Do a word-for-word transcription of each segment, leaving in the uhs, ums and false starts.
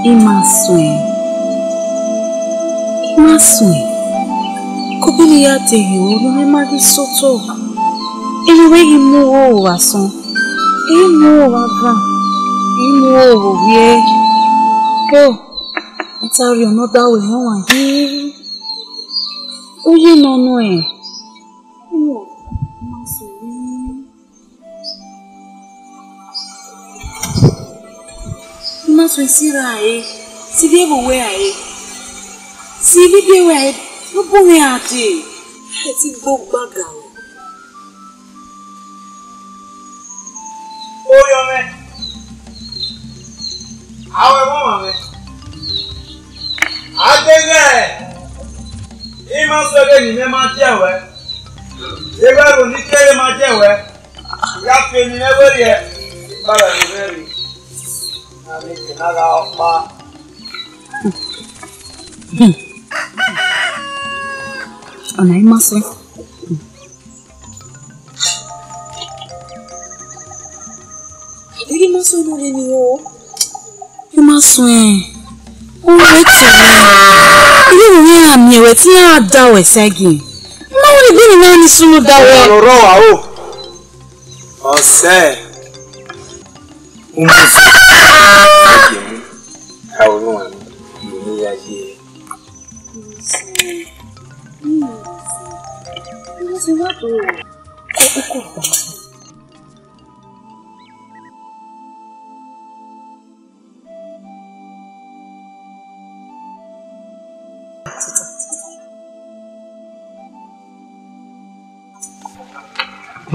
I ma suẹn, I ma suẹn, kobeni I ya deghe ru ne I ma ghi sẹ otọ, iyẹn wẹ I ghi mu aro vbe asọn, I ghi mu aro vbe avan, I ghi mu aro vbe ovbiẹ. Ko, I ta rhie ọmwa da wẹ họn wa hin, u ye nọ nuẹn. Ọ ma suẹn. I ma suẹn si ra ẹre, si ivbi ẹvbo wẹ ra ẹre, si ivbi ibiẹ wẹ ra ẹre, ne u bu mwẹ ra dee, ẹ ti gbe ogba ga ruẹ. Orhiọn mwẹ, a wẹ vbe ọmwa mwẹ, a deghẹ I ma suẹn vbene imẹ ma diẹ ruẹ, evba ẹvbo ne I kere ma diẹ ruẹ. Ya fi eni mwẹ werriẹ, ikpara ne I mwẹ rre, na miẹn eke na gha ọkpa. Ọna I ma suẹn. I ma suẹn nọ rre ni o. I ma suẹn. U wẹ te mwẹ. I ghi vbe iran miẹn wẹ te iran da wẹ sẹ ẹgie. Ma wẹ ne egbe ne iran ni sunu da wẹ. Ọmwa ne ọ rrọọ wa o. Ọsẹ. U ma suẹn. Ka ru wan, I ya ye.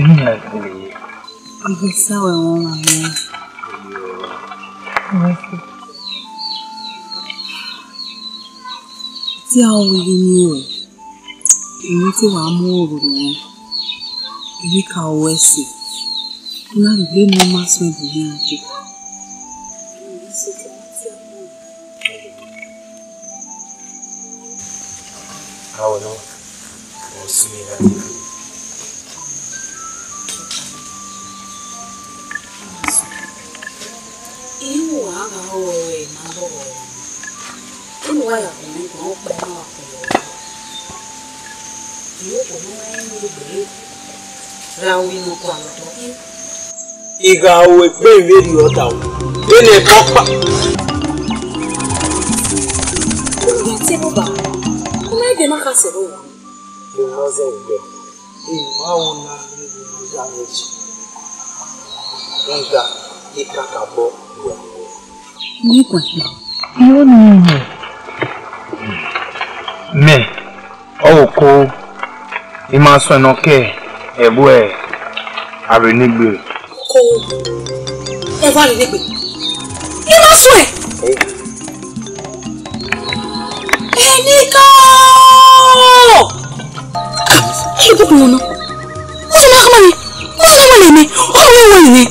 Ina gbele. Iye sa wẹ wọn ma mẹ. Te a ru ighe ni ruẹ, emwi te wa mu oro ruẹ, emwi ka ru ẹse, na rhie egbe ne ọ ma suẹn bu iran dee. Awẹ nọ, ọ si vbe gha dee. Inu wa gha rọrọ ẹre ma rọrọ ẹre. Inu wa ya khuọnmwi guan ọkpa na wa khuọnmwi ọkpa. Iyoko ne ọ ma rẹn ne egbe ra ru inu ọkpa vbe ọdọ khin. I gha ru egbe vberriọ da o, vbene ẹbọ ọkpa. Unu gha tie ẹbọ ba, u ma rẹn de ne a kha sẹ ẹbọ wa. Emwa zẹ vbe I ma ru na rhie vbe ya mwẹ ji. Rhunmwuda, I kakabọ ya mwẹ. Ni guan kpa. Irọ nii. Mẹ, ọ oko, I ma suẹn nọ ke ẹvbo avbe enegbe. Ko, ẹvbo avbe enegbe. I ma suẹn. Enikaro! Ẹ bu wọn nọ. Ọ ma khama ni. Ọ ma khama ni. Ọ ma wẹ ni.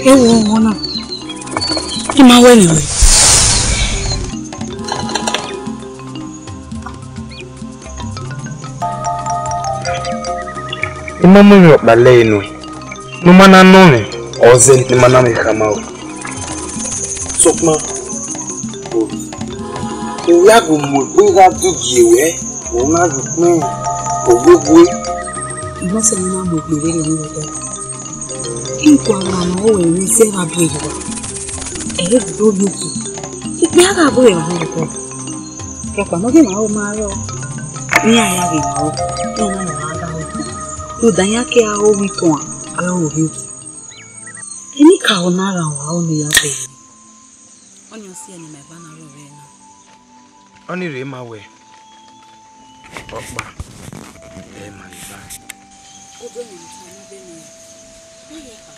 Ẹ wo wọn na. I ma wẹ ni wẹ. I ma mu emwi ọkpa lẹ ẹre nuẹn, ne u ma na nọ mwẹ, ọ zẹ ne I ma na mwẹ khama ruẹ. Sokpan, ovbi, u ya gu mu egbe gha dugie ruẹ, u na gu ukpẹn ogbogboe. I ma sẹ ne I na mu egbe vberriọ ni vbe ọdọ. I gualọ ma wẹ ne I zẹ gha bu erriọ. Ẹ i do rhie otu. Ikpia gha bu erriọ ni vbe ọdọ. Rhọkpa ne ọ ghi ma ro ma rrọọ, ne iran ya ghi ma ro, iran na ya gha gha ro. Rhunmwuda iran ke a ro vbe itohan, a ro vbe otu. Enikaro na ra ua ro ne I ya zẹ ẹre. Ọnii ọ si ẹe ne ima eva na rre ọvbehe na. Ọnii rre ma wẹ, ọkpa, ẹ ma eva. Oduẹmwẹ ne ọ ta ne ọ vbe nẹ, ọ ya kha.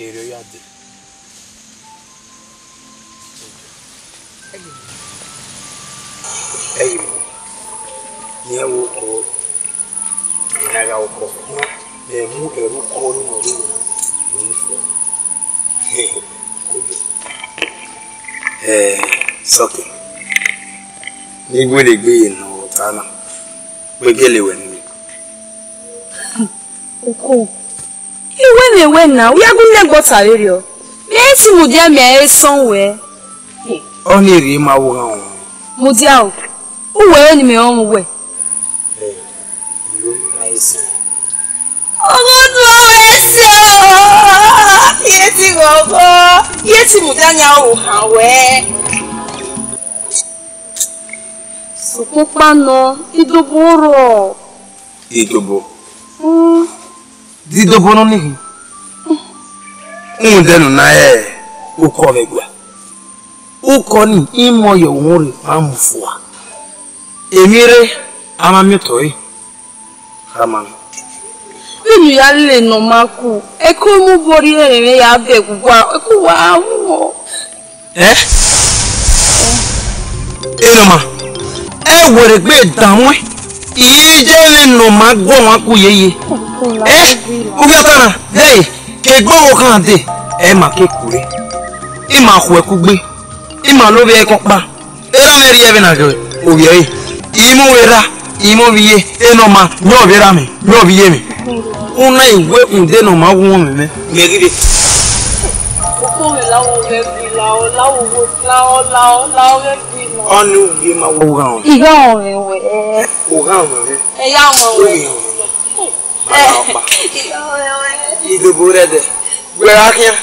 Erriọ ya dee. Ẹi, mẹ, rẹn vbe oko, rẹn gha oko, mẹ mu ẹre oko ni mẹ rre ne I fo. Ẹ, Sọkẹn, ne I wẹ egbe ye ne ọ ta na, wẹ gele wẹ nene. Oko, I wẹ ne wẹ na, u ya gu miẹn gbe ọta vberriọ. Ẹ i si mudia mẹ ẹre sọn wẹ. Ọni erriọ ma vbe ogha ọnrẹn. Mudia o, uwẹ re ne imẹ rọnmwẹ uwẹ. Ẹ, I ro na i sẹ. Ọmọ nu ọmọ ẹse o, I e ti ghọghọ, I e ti mudia yan aro khan wẹ. Sokpan ọkpa nọ, idobo rrọọ. Idobo? Mm. De idobo nọ nii khin? Rhunmwuda ne u na re ukọ vbe ẹguae. Ukọ nii, imọ ye uhunmwu rre ma mu fua. Emwi rre, a ma miẹn otọ ẹre. Khama nẹ. Vbene u ya lele ne ọ ma ku, ẹko mu obọ rhie ẹmwẹ ya bẹghe uwa, ẹko uwa a wu o. Ẹ? Enọma, ẹ wẹ rhe gbe danmwẹ, I i je mwẹ ne ọ ma gu ọmwa ku yeye. Ẹ? Uvbiata na, dẹe, ke egbe ọvbokhan dee, ẹ ma ke ku rre. I ma khu ẹkugbe, I ma lovbiẹ ẹkọkpa. Erha mwẹ rhie vbene a ghe ovbi ẹre. I mu vbe erha, I mu vbe iye, Enọma, yọ vbe erha mwẹ, yọ vbe iye mwẹ. Una i wẹ rhunmwuda ne ọ ma wu mwẹ mẹ, mẹ ghi rre. Ọnii u ghi ma wu gha ọnrẹn. I gha ọnrẹn wẹ. U gha ọnrẹn. Ẹ ya ọnrẹn wẹ. U ghi ọnrẹn. Mana ọkpa. Idobo rẹ dẹ. Wẹ gha khian,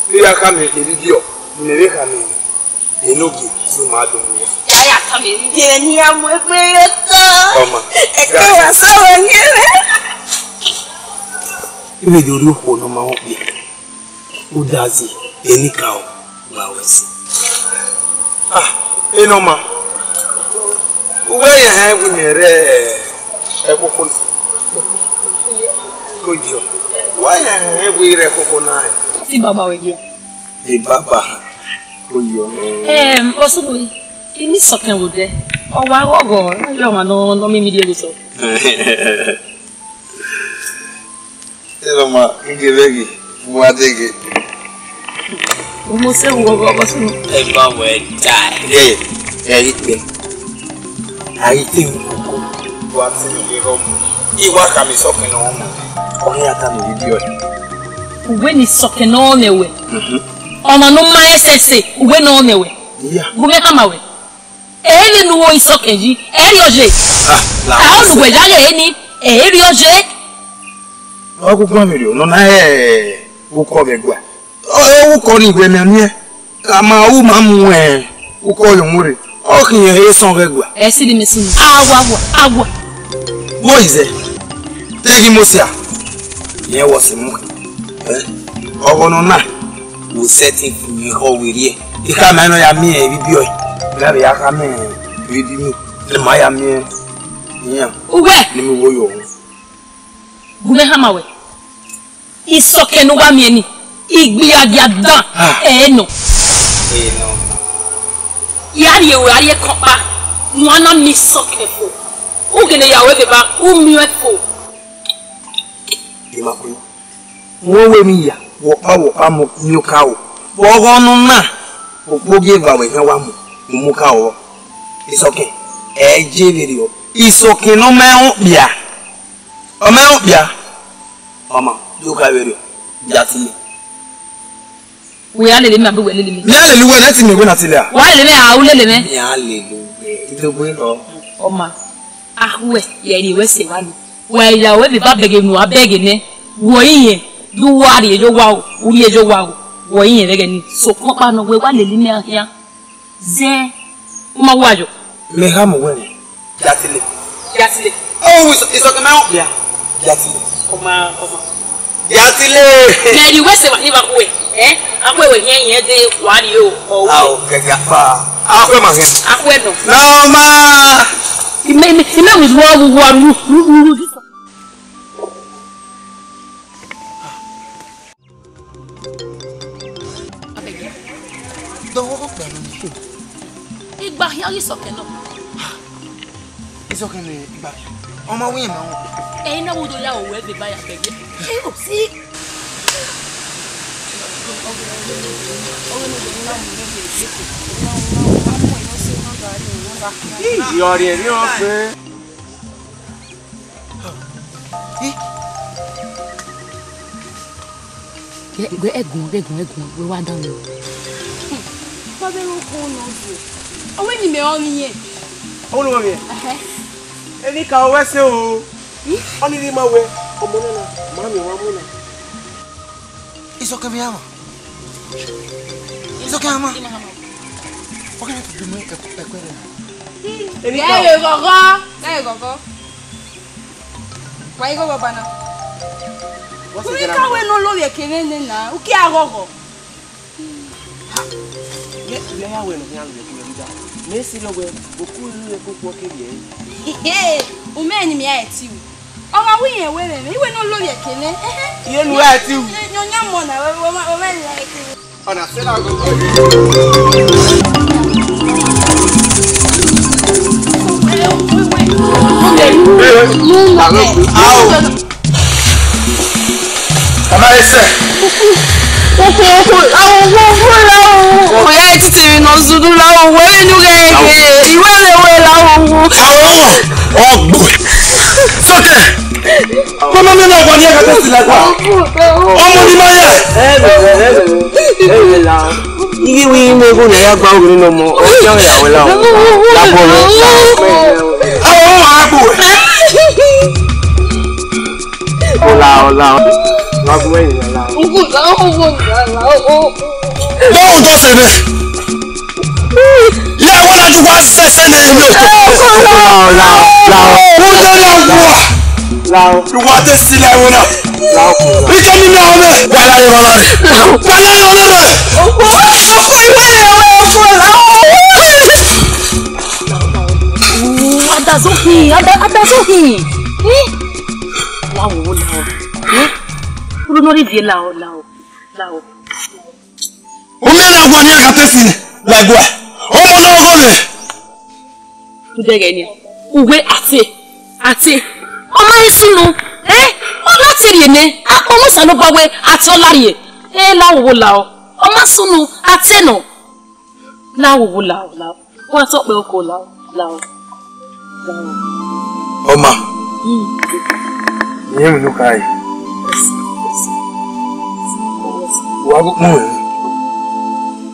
ne I ya khama e vidio, ne imẹ vbe khama e. Enogie, so ma do mu wa. Ya ya khama e vidio ne I ya mu egbe ye otọ. Ọma. Ẹkẹ wa sẹ wẹ yẹn rẹ. Ividio rhie okhuo ne ọ ma họn kpia. Udazi, enikaro, wa wẹ sẹ. Ah, Enọma. Uwẹ ya hẹn wẹ imẹ rre ẹkpokpo na. Koyọ. Uwẹ ya hẹn wẹ I rre ẹkpokpo na rẹn. Ti baba wẹ gia. E baba. Koyọ. Em, Osugbo, I ni sọkẹn vbe odẹ. Ọ wa ghọghọ, ọ ya ọmwa nọ, nọ miẹn imẹ rhie vbe otọ. Enọma, I ghe vbe ghe, mu a deghe. U mu sẹ vbe ọghọ, ọghọ sunu. Eva wẹ die. Ẹ, ẹ ghi kpẹ. A ghi te mu koko, wa te mu ghe rọ mu. I wa khama isọkẹn ne ọ mu. Ọ ghi ya tama vidio ẹre. Uwẹ ne isọkẹn ne ọ mwẹ wẹ. Mhm. Ọmwa ne ọ ma ẹsẹse, uwẹ ne ọ mwẹ wẹ. Iya. Gu mwẹ khama wẹ. Ẹ vbe ne u ru isọkẹn yi, ẹ rriọ ye. Ah, la a ọ nu wẹ ya ghe ni, ẹ rriọ ye. Ọ gu guan vberriọ, nọ na ẹ ukọ vbe ẹguae. Ọ, ukọ ni wẹ mẹ miẹn, a ma ru ma mu ẹ ukọ ye ọmọ rre. Ọ khian he sọn vbe ẹguae. Ẹ si rhie mẹ sunu. Awa, awa, awa. Wo izẹ, te ghi Mosia, yẹn wọ si mu. Ẹ, ọghọ nọ na, wo sẹtin fu mi khọ werriẹ. I khama nọ ya miẹn vidio, I na vbe ya khama vidio, ne ma ya miẹn iran. Uwẹ. Ne mi wo yo. Gu mwẹ khama wẹ. Isọkẹn ne uwa miẹn ni, igbiagia dan, ah, ẹ nọ. Ẹ nọ. Ya rhie ru, a rhie kọkpa, ne uwa na miẹn isọkẹn fo. U gele ya ru evba, u miẹn fo. Ima kue. Wẹ wẹ emwi hia, wẹ ọkpa, wẹ ọkpa mu miẹn okaro. Vbe ọghọ nọ na, okpogieva wẹ khian wa mu, u mu okaro. Isọkẹn, ẹ je vberriọ. Isọkẹn ne ọ ma rẹn okpia. Ọ ma rẹn okpia. Ọma, do ka vberriọ. Dia tile. Wẹ a lele mẹ, abe wẹ lele mẹ? Mẹ a lele uwẹ, nẹ ti mẹ wẹ na tile a? Wa lele mẹ, a u lele mẹ? Mẹ a lele uwẹ, idogbe rọ. Ọma, akhuẹ, ya rhie wẹ sẹ evba ni. Wa ya wẹ vbe ba bẹghe unu, a bẹghe nẹ. Wọ irẹn, du wa rhie ye owa o, u rhie ye owa o. Wọ irẹn vbe ẹghẹ ni, sokpan ọkpa nọ wẹ wa lele mẹ khian. Zẹ, u ma wa yọ. Mẹ khama uwẹ nẹ, dia tile. Dia tile. Ọ, isọ-, isọkẹn ma rẹn okpia. Dia tile. Ọma, ọma. Dia tile. Mẹ rhie wẹ sẹ evba ni vbe akhuẹ. Ẹ? Akhuẹ wẹ hiẹn, hiẹn de wa rhie o, ọ wẹ. Ao, kẹkẹ afa. Akhuẹ ma hiẹn. Akhuẹ nọ. Nọma. Imẹ, imẹ, imẹ wi vọ wu wa ru, ru, ru, ru. Dọwọ kpẹ nọ ni. Igba khian ghi sọkẹn nọ. Isọkẹn ne igba khian. Ọ ma wẹ irẹn ma wọn. Ẹyin na wo do ya owẹ vbe ba ya bẹghe. Ẹ o si. Iyọrhie emwi ọse. Ih. Wẹ, wẹ ẹguọn, wẹ ẹguọn, ẹguọn, wẹ wa dan mwẹ. Ọ vbe ro ko nọ zo. Ọ wẹ ni mẹ ọnii yẹn. Ọ wẹ ne uwẹ miẹn? Ẹhẹ. Eni ka wẹ sẹ o. Ọnii rhie ma wẹ, ọmọ nana, ma miẹn ọmwa mu na. Isọkẹn vbe ama. Isọkẹn ama. Ọ kẹrẹ tu du mẹ ẹkọ, ẹkọ rẹ. Eni ka. Ghẹ ghọghọ, ghẹ ghọghọ. Wa igho vbe ọba na. What's the general? Ka wẹ ne ọ lovbiẹ kevbe nene na, u kia ghọghọ. Ha. Ye, ye ya wẹ ne ọ khian lovbiẹ kevbe rida. Mẹ siri wẹ, oku ru ye koko kevbe ẹre. Umẹ ni mẹ a ti u. Ọ ma wẹ irẹn wẹ mwẹ, iwẹ ne ọ lovbiẹ kevbe. Ehe. Iye nu a ti u. Yan, yan mọ na, wẹ, wẹ, wẹ, wẹ, wẹ, Ọna sẹ na gogo. Ao. Ọna ẹsẹ. Oya titi mi nọ zunu la o, wẹ vbe nu ghe ghe, iwẹ vbe wẹ la o. Ao, ọgbo. Sọkẹ. Kọmọ mi na wa ni ẹka tẹsi la gua. Ọmọ ni ma ya. Iye wi ime ego na ya gba oghe nọ mọ, ọ ya ya wẹ la o. La bọ rẹ. Ao, agbo. Ọla, ọla. Wa gbe ẹyin la. Báwo tó ṣe bẹ́ẹ̀? Ilé ẹ̀wọ̀n náà ti wá sẹ́sẹ́ ní ilé òkè. Lao, lao, lao. Wọ́n dé lọ wà. Lao. Ìwà tẹ sí ilé ẹ̀wọ̀n náà. Lao. Ìjọ mi náà wọlé. Wà láyé wọn lọ́rẹ̀. Wà láyé wọn lọ́rẹ̀. Ọkọ ìwé ìwé ọkọ làwọn. Adazohin, ada-, adazohin. Eh? Wa wo lao. Eh? Uru no ri vie lao, lao, lao. Umẹ na guan ni ẹka tẹsi la ẹguae. Ọmọ na ọgọ mwẹ. Tudẹghẹ nia, uwẹ ate, ate. Ọ ma he sunu, eh? Ọ na te rhie nẹ, akpọ mwẹ Osanobua wẹ ate ọ la rhie. Eh, la wowo lao. Ọ ma sunu, ate nọ. La wowo lao, lao. Wa tọ kpẹ oko lao, lao, lao. Ọma, mm, irẹn emwi ne u khare. Wa gu ukpọn mwẹ,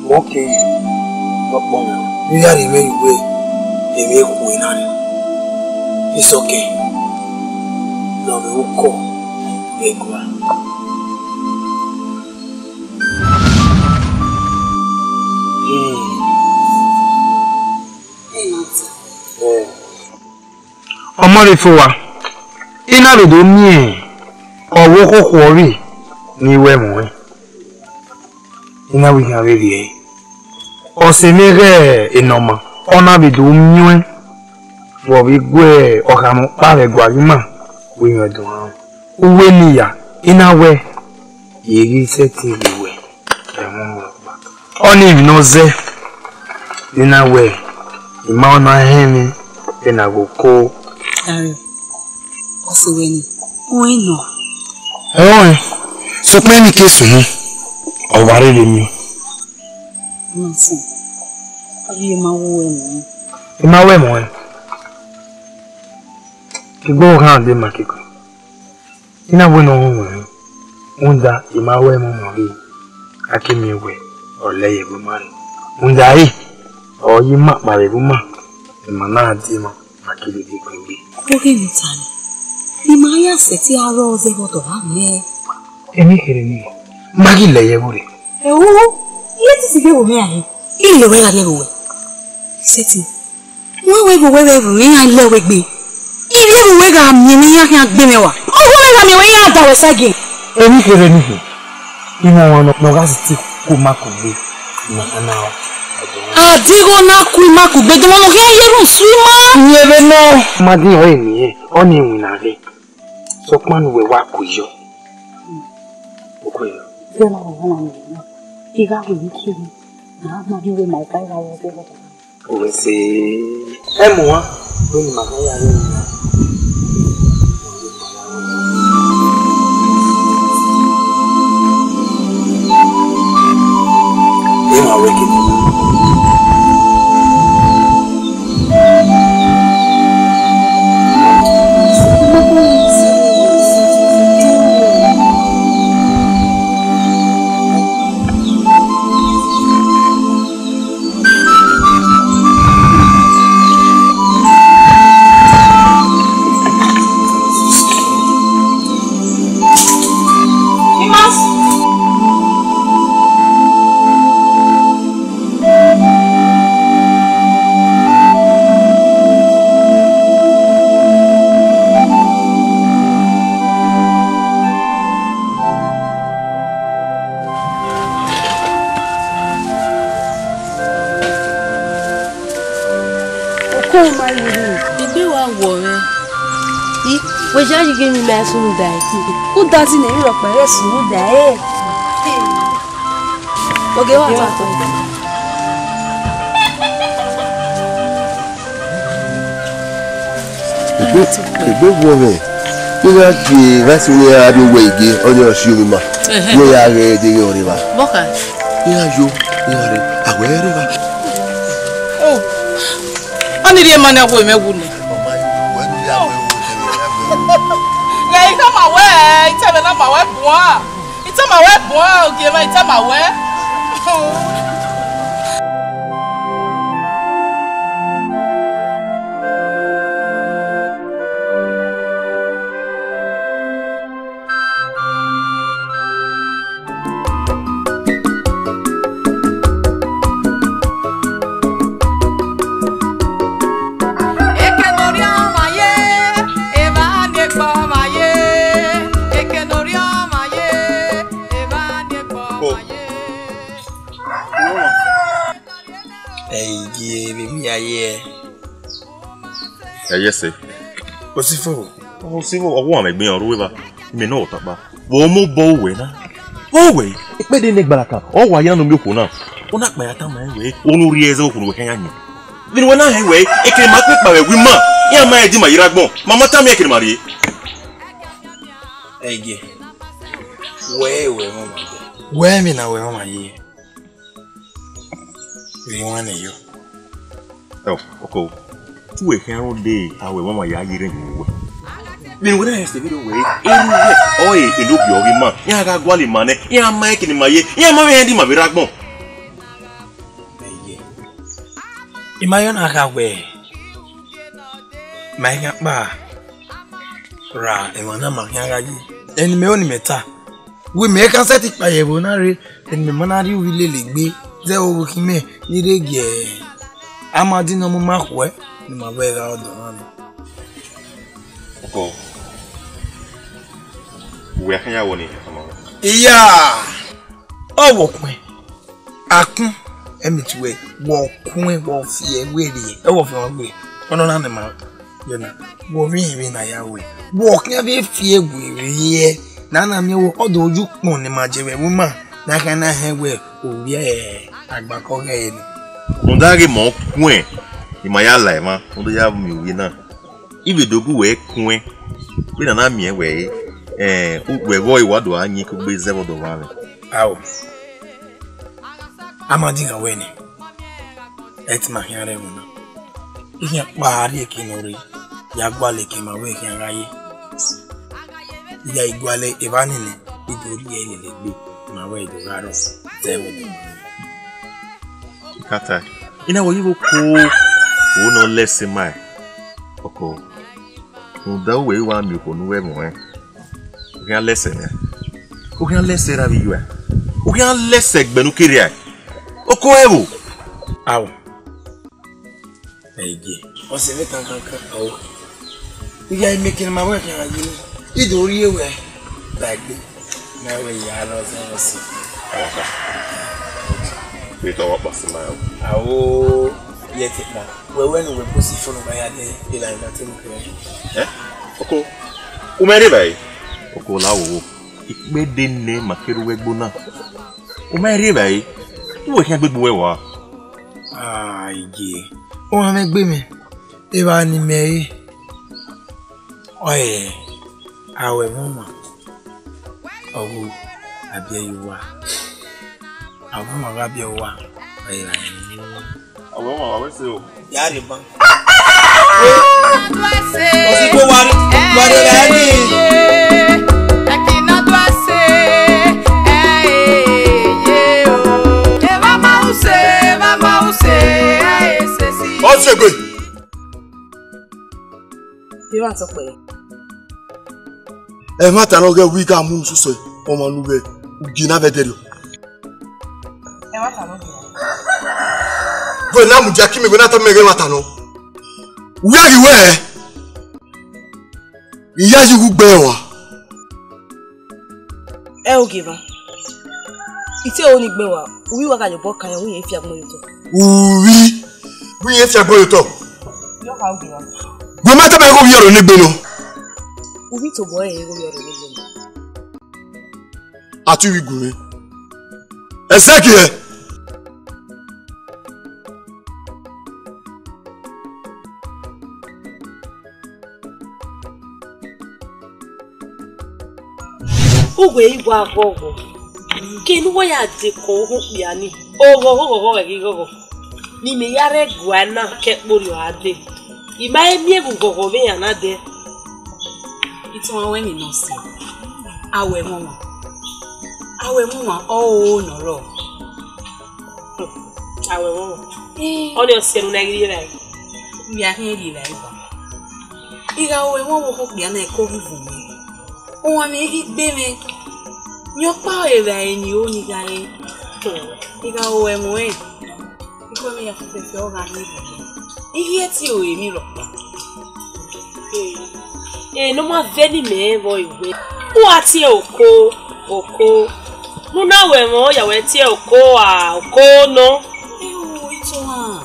mẹ ọ ke ye ọkpọn mwẹ. Ne u ya rhie mwẹ ye uwẹ, emwi ekhue na nẹ. Isọkẹn, ne ọ vbe ukọ vbe ẹguae. Ọmọ rre fo wa, I na vbe do miẹn ọvbokhan okhuo ọvbehe ne I ru ẹmwẹ ọnrẹn, I na wẹ I khian vbe rhie ẹre. Ọse mwẹ ghe Enọma, ọ na vbe do miẹn ọẹn vbe ọ vbe gu ọkhamẹ ọkpa vbe ẹguae ima, wẹ I mwẹ ẹdẹ ọnrẹn. Uwu eni ya, I na wẹ, I ghi sẹtin rhie uwẹ ẹmwẹ ọnrẹn ọkpa. Ọnii emwi ne ọ zẹ, ne I na wẹ, I ma na họn ẹmwẹ vbene a ghe oko. Dare, ọse wẹ ni, u rẹn nọ. Ẹ ọnrẹn, sokpan emwi ke sunu, ọ wa rre vbe miẹn. Nothing. Ọ rhie ma wu ẹmwẹ ọnrẹn. I ma wu ẹmwẹ ọnrẹn. Egbe ọghan dee ma keko. I na wẹ ne ọ họn mwẹ rẹn, rhunmwuda I ma ru ẹmwẹ ọmọ ghe, a ke miẹn wẹ ọ lẹ ye ẹvbo ima rre. Rhunmwuda ẹre, ọ ye ima kpao vbe ẹvbo ima, ima na die ima, ma ke dede gbẹn egbe. Oghe ne u ta nẹ, ne ima ya sẹtin a rrọọ zẹ vbe ọdọ ọmwa mwẹ. Emwi kherhe nii, ma ghi lẹ ye ẹvbo rre. Ẹo, iye titi ghe ẹvbo mwẹ rae, I lẹ wẹ gha rrie ẹvbo wẹ. Sẹtin. Wẹ wẹ ghe wẹ vbe ẹvbo iran lẹ wẹ gbe. I rhie ẹvbo wẹ gha miẹn mwẹ iran khian gbe mwẹ wa. Ọghe mwẹ gha miẹn wẹ iran da wẹ sagiẹn. Emwi kherhe nii, I mwẹ ọmwa nọkpa ne ọ gha sẹtin ku ima kugbe. Ima na na. A digho na ku ima kugbe, dọmọ ne ọ khian ye erhunmwu su ima. Rẹn vbe nọ. Ma ghi ọre nìyẹn, ọnii winna rre. Sokpan ne uwẹ wa ku yọ. Oku yọ. Zẹ na wa na na. I gha ru emwi kherhe. Na ma ghi wẹ ma ka gha wẹ. Wese. Ẹ mu wa, vbene ima gha ya rre na. Ima wẹ kete. Egbe wa wọ mwẹ. I, wẹ ya yi ghe emwi ma sunu da ẹre. U da zẹ ne emwi rhọkpa ẹre sunu da ẹre. Oge wa ta. Egbe, egbe wọ mwẹ. I gha gie gha sunu ya rrie owẹ ige, ọni ọ si omi ma. Ẹhẹn. Wẹ ya ghẹ deghẹ ọre evba. Vbọkha? I gha yo, I gha rre, a wẹ rre evba. Oh. Ọni rhie ma ne a wo mwẹ wu nẹ. Ghẹ, I tama wẹ, I tama na ma wẹ guan. I tama wẹ guan, ogie mwa, I tama wẹ. Eke ne orhiọn ọmwa ye, evba ni egbe ọmwa ye. Eke ne orhiọn ọmwa ye, evba ni egbe ọmwa ye. Ẹ i gie vbe emiaye. Ẹ yẹse. Osifo. Osifo, ọ wa mwẹ egbe iran rre evba. Imẹ ne ọ takpa. Vbe ọ mobọ uwẹ na? Vbe uwẹ? Ekpẹdẹ ne gbaraka, ọ wa ya ne u miẹn okhuo na. Ọ na kpa ya tama ẹn wẹẹ, unu rhie ẹzọ okhuo ne uwẹ khian ya yin. Vbene uwẹ na hẹn wẹẹ, ekene ma kpe kpa vbe ẹvbo ima, iran ma rẹn di ma ye rre agbọn, ma ma tama iran ekene ma rrie. Ẹgie, wẹ ẹre wẹ mwẹ ọmwa ye. Wẹ ẹmwẹ na wẹ mwẹ ọmwa ye. Vbe iwan nẹ yọ. Ọ, ọko, te uwẹ khian rhunmwuda a wẹ mwẹ ọmwa ya ye rẹn yin uwẹ. Vbene uwẹ na rẹn sẹ vberriọ wẹẹ, erha uwẹ ọre enogie ọ ghi ma, iran gha gualọ ima nẹ, iran ma rẹn ekene ma ye, iran ma mwẹ iran di ma vbe rre agbọn. Ẹyẹ. I ma yọ na gha wẹẹ, ma i khian kpa ra emwa na ma khian gha ye. Eni mẹ ro ne imẹ ta, wẹ imẹ ka sẹtin kpa ye ẹvbo na rre, eni mẹ ma na rhie uvbi lele egbe zẹ vbe ovbi ukhin mẹ ni rre gie Amadi ne ọ mu ma khuẹ ne ima vbe gha ọdọ mwa nẹ. Ọkọ, uwẹ a khian ya wọ ni, ọmọ. Iya, ọ wọ khuẹn. Akun, ẹmwẹ tuẹ, wọ khuẹn, wọ fiẹ wẹ rrie, ẹ wọ fian wẹ, ọ nọ na ne ma yọ na, wọ vbe rẹn vbe na ya wẹ, wọ khian vbe fiẹ wẹ rrie, na na miẹn wẹ, ọ do yu ukpọn ne ma je vbe ẹvbo ima, na khian na hẹn wẹ, ovbi agbakọ ghẹ ẹre nọ. Rhunmwuda ghe ma ọ kuẹn, ima ya la emwa, rhunmwuda ya miẹn ovbi na. I vbe do gu wẹ kuẹn, vbene a na miẹn wẹ, eh, wẹ vbe ọre wa do gha yin kugbe zẹ vbe ọdọ mwa mwẹ. Ao, Amadi gha wẹ nẹ, ẹ te ima khian rre ẹvbo na. I khian kpa rrie eke ne ọ rre, ya gualọ eke ma wẹ khian gha ye. I gha gualọ evba nene, I do rhie lele egbe, ma wẹ do gha rrọọ zẹ vbe ọdọ mwa mwẹ. Ikata, I na wẹ ọ ye vbe oko, o nọ lẹse ma, ọkọ. Rhunmwuda uwẹ i wa miẹn okhuo ne uwẹ mwẹ. U khian lẹse nẹ. U khian lẹse ra vbe iyuẹ. U khian lẹse ẹgbẹe ne u ke rria. Oko ẹvbo. Ao. Ẹ i je. Ọse vbe kankankan, ao. I gha miẹn ekene ma wẹ khian gha ye nẹ. I do rhie wẹ ba egbe. Na wẹ ya rrọọ zẹ vbe ọse. Awaka. Vbe te ọ wa kpa sẹ ma ya. Ao. Ye te kpa. Wẹ wẹ ne uwẹ kpo si fo ne u gha ya dẹ, I la ima te mu kẹ. Eh? Oko, u ma rre evbare? Oko la wowo. Ikpẹdẹ nẹ ma kere uwẹ gbe na. U ma rre evbare? Uwẹ khian gbegbe uwẹ wa. Ah, I je. Ọ gha mwẹ egbe mwẹ. Evba ne imẹ re. Ọe, a wẹ ẹmwẹ ọmwa. Ọ wu, a biẹ ye uwa. Avbe ọmwa gha biẹ uwa, ọ ghi gha rinmwian. Avbe ọmwa wa wẹ ẹse o. Ya rhie ban. Ọsẹ ikpọ wa, wa rre evbare nii. Ọsẹ egbe. Emwa tọ kpẹre. Ẹmwata ne ọ ghẹ wẹ I gha mu unu sosẹ, ọmwa ne u vbe ugie na vbe ẹdẹrriọ. Ẹmwata nọ. Wẹ na mudia ke imẹ, wẹ na tama mẹ ghẹ ẹmwata nọ. Wẹ ghi wẹ, I ya yi uwu gbe ẹre wa. Ẹ ogieva, I te ro ni gbe wa, uvbi wa gha ye obọ kan, ẹ, u yin fiagbọn ye otọ. Uvbi, u yin fiagbọn ye otọ. Yọ kha ogie ra. Gu ma tama igho vbiẹ ọrọre ne egbe nọ. U vbe tobọ ẹre igho vbiẹ ọrọre ne egbe nọ. A tu ivbi gu mwẹ. Ẹzẹgiẹ. Uwẹ i wa ghọghọ, ke ne uwẹ ya dekun ohu okpia ni, oghọghọ, oghọghọ, ẹghẹ ighọghọ, ne imẹ ya rre ẹguae na ke ẹkpo rriọ a dee. I ma he miẹn vbe ughọghọ vbe iran na dee. Itohan wẹ ni nọ sẹ, a wẹ ẹmwẹ ọmwa, a wẹ ẹmwẹ ọmwa ọrọre ne ọ rrọọ. A wẹ ẹmwẹ ọmwa. Ee. Ọnii ọ sẹ ne u na ghi rri evbare. Vbe a khian rri evbare ba? I gha ru ẹmwẹ ọvbokhan okpia na, ẹko ghi vun mwẹ. Owanmwẹ ghi gbe mwẹ. Rẹn ọkpa ọre evbare ni ro ni gha re. I gha ru ẹmwẹ ọnrẹn, ikhuẹ mwẹ ya fẹfẹfẹ ọ gha rri evbare. I ghi tie ore emwi rhọkpa. Ee, ne ọ ma vẹ ne imẹ vbọ iwe. U gha tie oko, oko. Ne u na ru ẹmwẹ ọnrẹn, ọ ya wẹ tie oko, a, oko nọ. Eho, Itohan,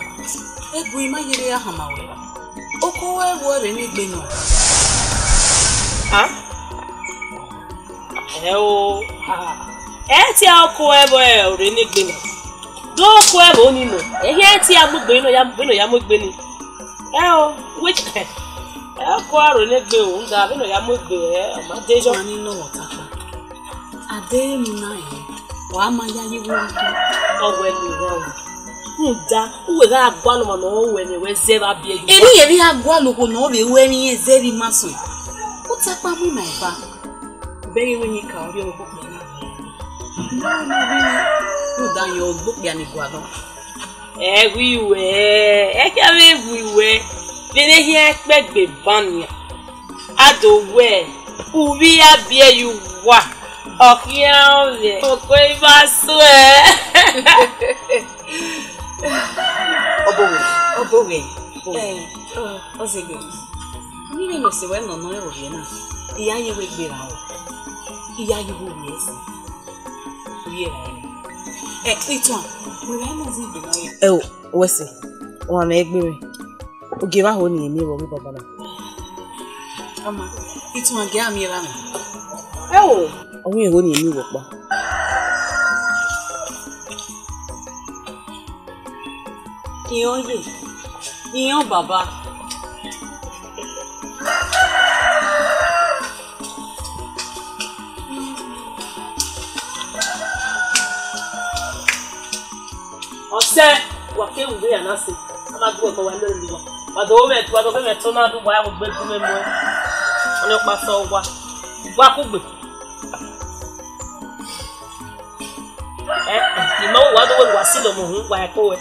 ẹbu ima yerre a hama wẹ. Oko ẹvbo ọre ne egbe nọ. A? Ẹ o, a, ẹ tie oko ẹvbo ọre ne egbe nọ. Do oko ẹvbo ni nọ. Ẹ hia tie a mu egbe nọ, ya mu egbe nọ, ya mu egbe ni. Ẹ o, which, ẹ, oko ẹvbo ọre ne egbe o, nda vbene ọ ya mu egbe, ẹ, ọ ma de yọ. Mani nọ wọ taka. A deghẹ emwi na rẹn, wa ma yayi vbe orukhọ. Ọ wẹ ne u rhan wẹ. Rhunmwuda, uwẹ gha gualọ ọmwa ne ọ rẹn wẹ zẹ vbe a biẹ yi. Erriọ, erriọ a gualọ okhuo ne ọ vbe ru ẹmwẹ irẹn zẹ vbe ima suẹn. U ta kpa mu ima eva. U bẹghe wẹ ne I ka ọrriọ vbe okpia na. Ne ọ na vbe rhunmwuda yọ gbe okpia ni gualọ. Ẹ ghi wẹ, ẹ khian vbe ghi wẹ, vbene khian kpẹgbe ban nian. A do wẹ, uvbi a biẹ ye uwa, ọ khian mwẹ, oko ima suẹ. Ọbọ wẹ, ọbọ wẹ. Ẹ, ọ, Ọzegbe, ne I vbe nọ sẹ wẹ nọ nọ ẹvbo vbiẹ na, I ya ye wẹ gbe ra o, I ya ye wẹ vbiẹ sẹ. Ẹ, Itohan, wẹ ra nọ zẹ igbe na re. Ẹ o, wẹ sẹ, ọmwa mwẹ egbe mwẹ. Ogie vbe a ho ne irẹn miẹn vbe ọghe baba na. Ọma, Itohan gie a miẹn evba mwẹ. Ẹ o, ọ wẹ irẹn ho ne irẹn miẹn vbe ọkpa. Irẹn ọ ye, irẹn ọ baba. Ọsẹ, wa ke ru vbe ya na sẹ, a ma gbe ọkọ wa lẹre ne uwa. Wa do mwẹ, wa do mwẹ to na do wa ya gbe gu mwẹ mu. Ọnii ọkpa sẹ uwa. Wa kugbe. Ẹ, I ma wa do wẹ wa si lọmọ uhunmwu, wa ẹko wẹ.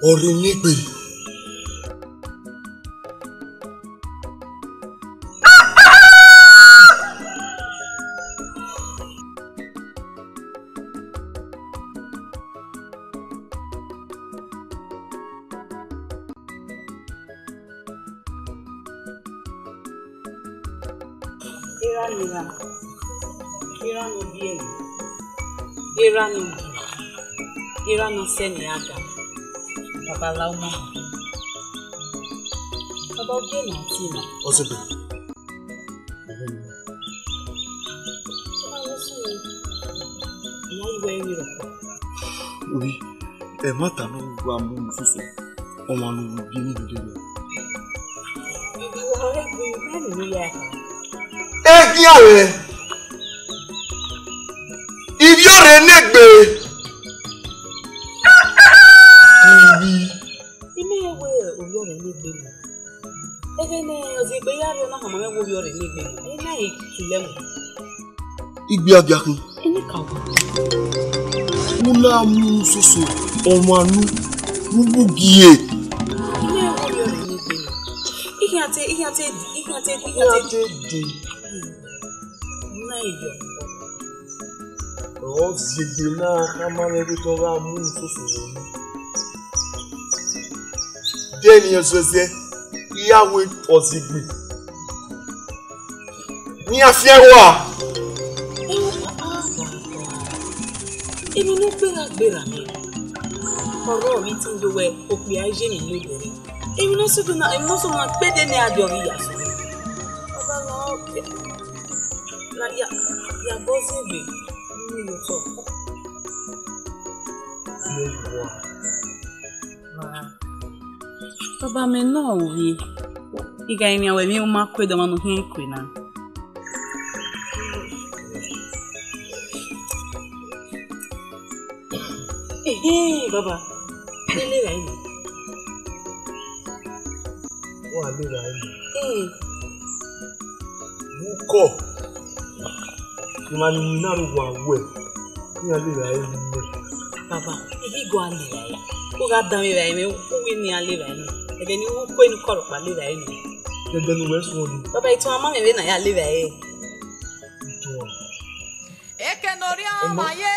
Ọrre ne egbe. Erha ne erha, erha ne ọ biẹ ẹre, erha ne ọ gie, erha ne ọ sẹ ne iran ga, baba la uma. Baba, ọ gie ne a tie na. Ọzegbe. Ohi, ẹmwata ne ọ wa mu unu soso, ọmwa ne u ru biẹ ni dede nọ. Egian rẹ, ivbi ọrre ne egbe. Ivbi. Imẹ wẹ ovbi ọrre ne egbe nọ. Ẹghẹ ne Ọzegbe ya rrie, ọ na khama mwẹ wẹ ovbi ọrre ne egbe nọ. Ena i tulẹ mu. Igbe agiakhin. Eni ka wẹ. U na mu soso ọmwa nu, u vbu gie. Imẹ wẹ ovbi ọrre ne egbe nọ. I khian te, I khian te, I khian te, I khian te. Te de. Na iyo. Ọziegbe na khama mwẹ vbe te ọ gha mu unu soso vbe unu. De emwi ọzọzẹ, I ya wẹ Ọziegbe. Ne iran fian ẹre ua. Emwi ne u gberra gberra nẹ. Ọrọ vbe itunmwu do wẹ okpia ye emwi ne obọ rre. Emwi ne ọ sẹ do na, emwi ne ọ sẹ na kpẹdẹ ne a diọ vbe ya sẹ. Ọba la ọkẹ. La ya, ya bọ zẹ egbe. Unu yo tọ. Baba mẹ nọ ovbi, I gha rinmwian wẹ emwi u ma kue dọmwa ne u khian kue na. Ehe, baba, ne lera eni. Wa lera eni. Ee. Ukọ. Ima ni winna ru wa wẹ, iran lera eni nẹ. Baba, I ghi gua lera ẹre. U gha danmwẹ evbare mwẹ, u wẹ ne iran lera eni. Ẹdẹ ne u kue ne kọrọkpa lera eni. Ẹdẹ ne uwẹ suẹn ni. Baba, itan a ma mwẹ vbene a ya lera ẹre. Itan. Eke ne orhiọn ọmwa ye,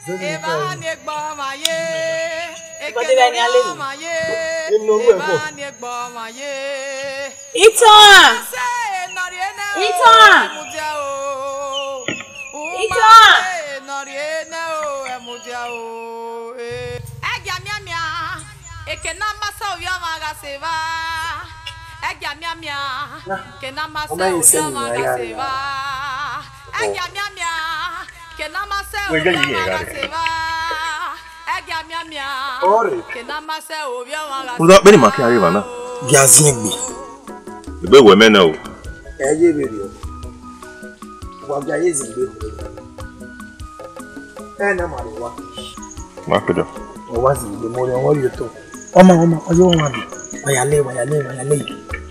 evba ni egbe ọmwa ye. Eke ne orhiọn ọmwa ye, evba ni egbe ọmwa ye. Itan! Itan! Itan! Ẹgia miamia, eke ne a ma sẹ ovbi ọmwa gha sẹ evba. Ẹgia miamia, eke ne a ma sẹ ovbi ọmwa gha sẹ evba. Ẹgia miamia, eke ne a ma sẹ ovbi ọmwa gha sẹ evba. Ẹgia miamia, eke ne a ma sẹ ovbi ọmwa gha sẹ evba. Rhunmwuda vbene ima khian rre evba na. Gia ziengbe. Egbe wẹ mẹ nẹ o. Ẹ ye vberriọ. Wa gia ye ziengbe. Ẹ na ma rre owa. Ma kpedọ. Ọ wa ziengbe, mo rẹn ọmwa rhie otọ. Ọma, ọma, ọ ye ọmwa bi. Wa ya le, wa ya le, wa ya le.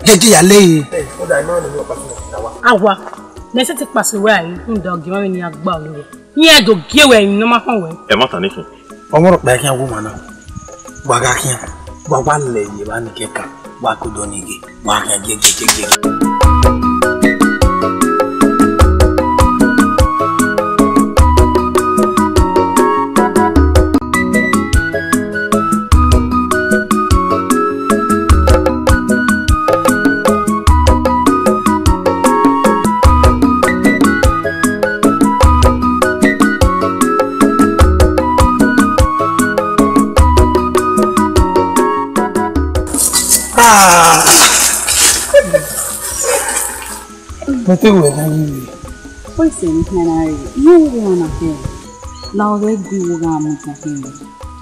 Jeje ya le. Ẹ, ọ da ima ne ọkpa sunu na wa. Awa, ne ẹ sẹtin kpasẹ wẹ a ri, rhunmwuda ogie mwẹ vbene iran gba ru wẹ. Iran do gie wẹ emwi ne ọ ma khọn wẹ. Ẹmwata nẹ khin. Ọmwa rhọkpa i khian wu ma na. Wa gha khian, wa wa lẹ ye evba ni kẹkan, wa ke odọ ni ghe, wa khian giẹgiẹgiẹgiẹ. Ah! Mẹ te wẹ na yi vbe. Wẹ sẹ ne I khian na re, iye vbe na khin. La ọ ghẹ gu igho gha mu tọn khin.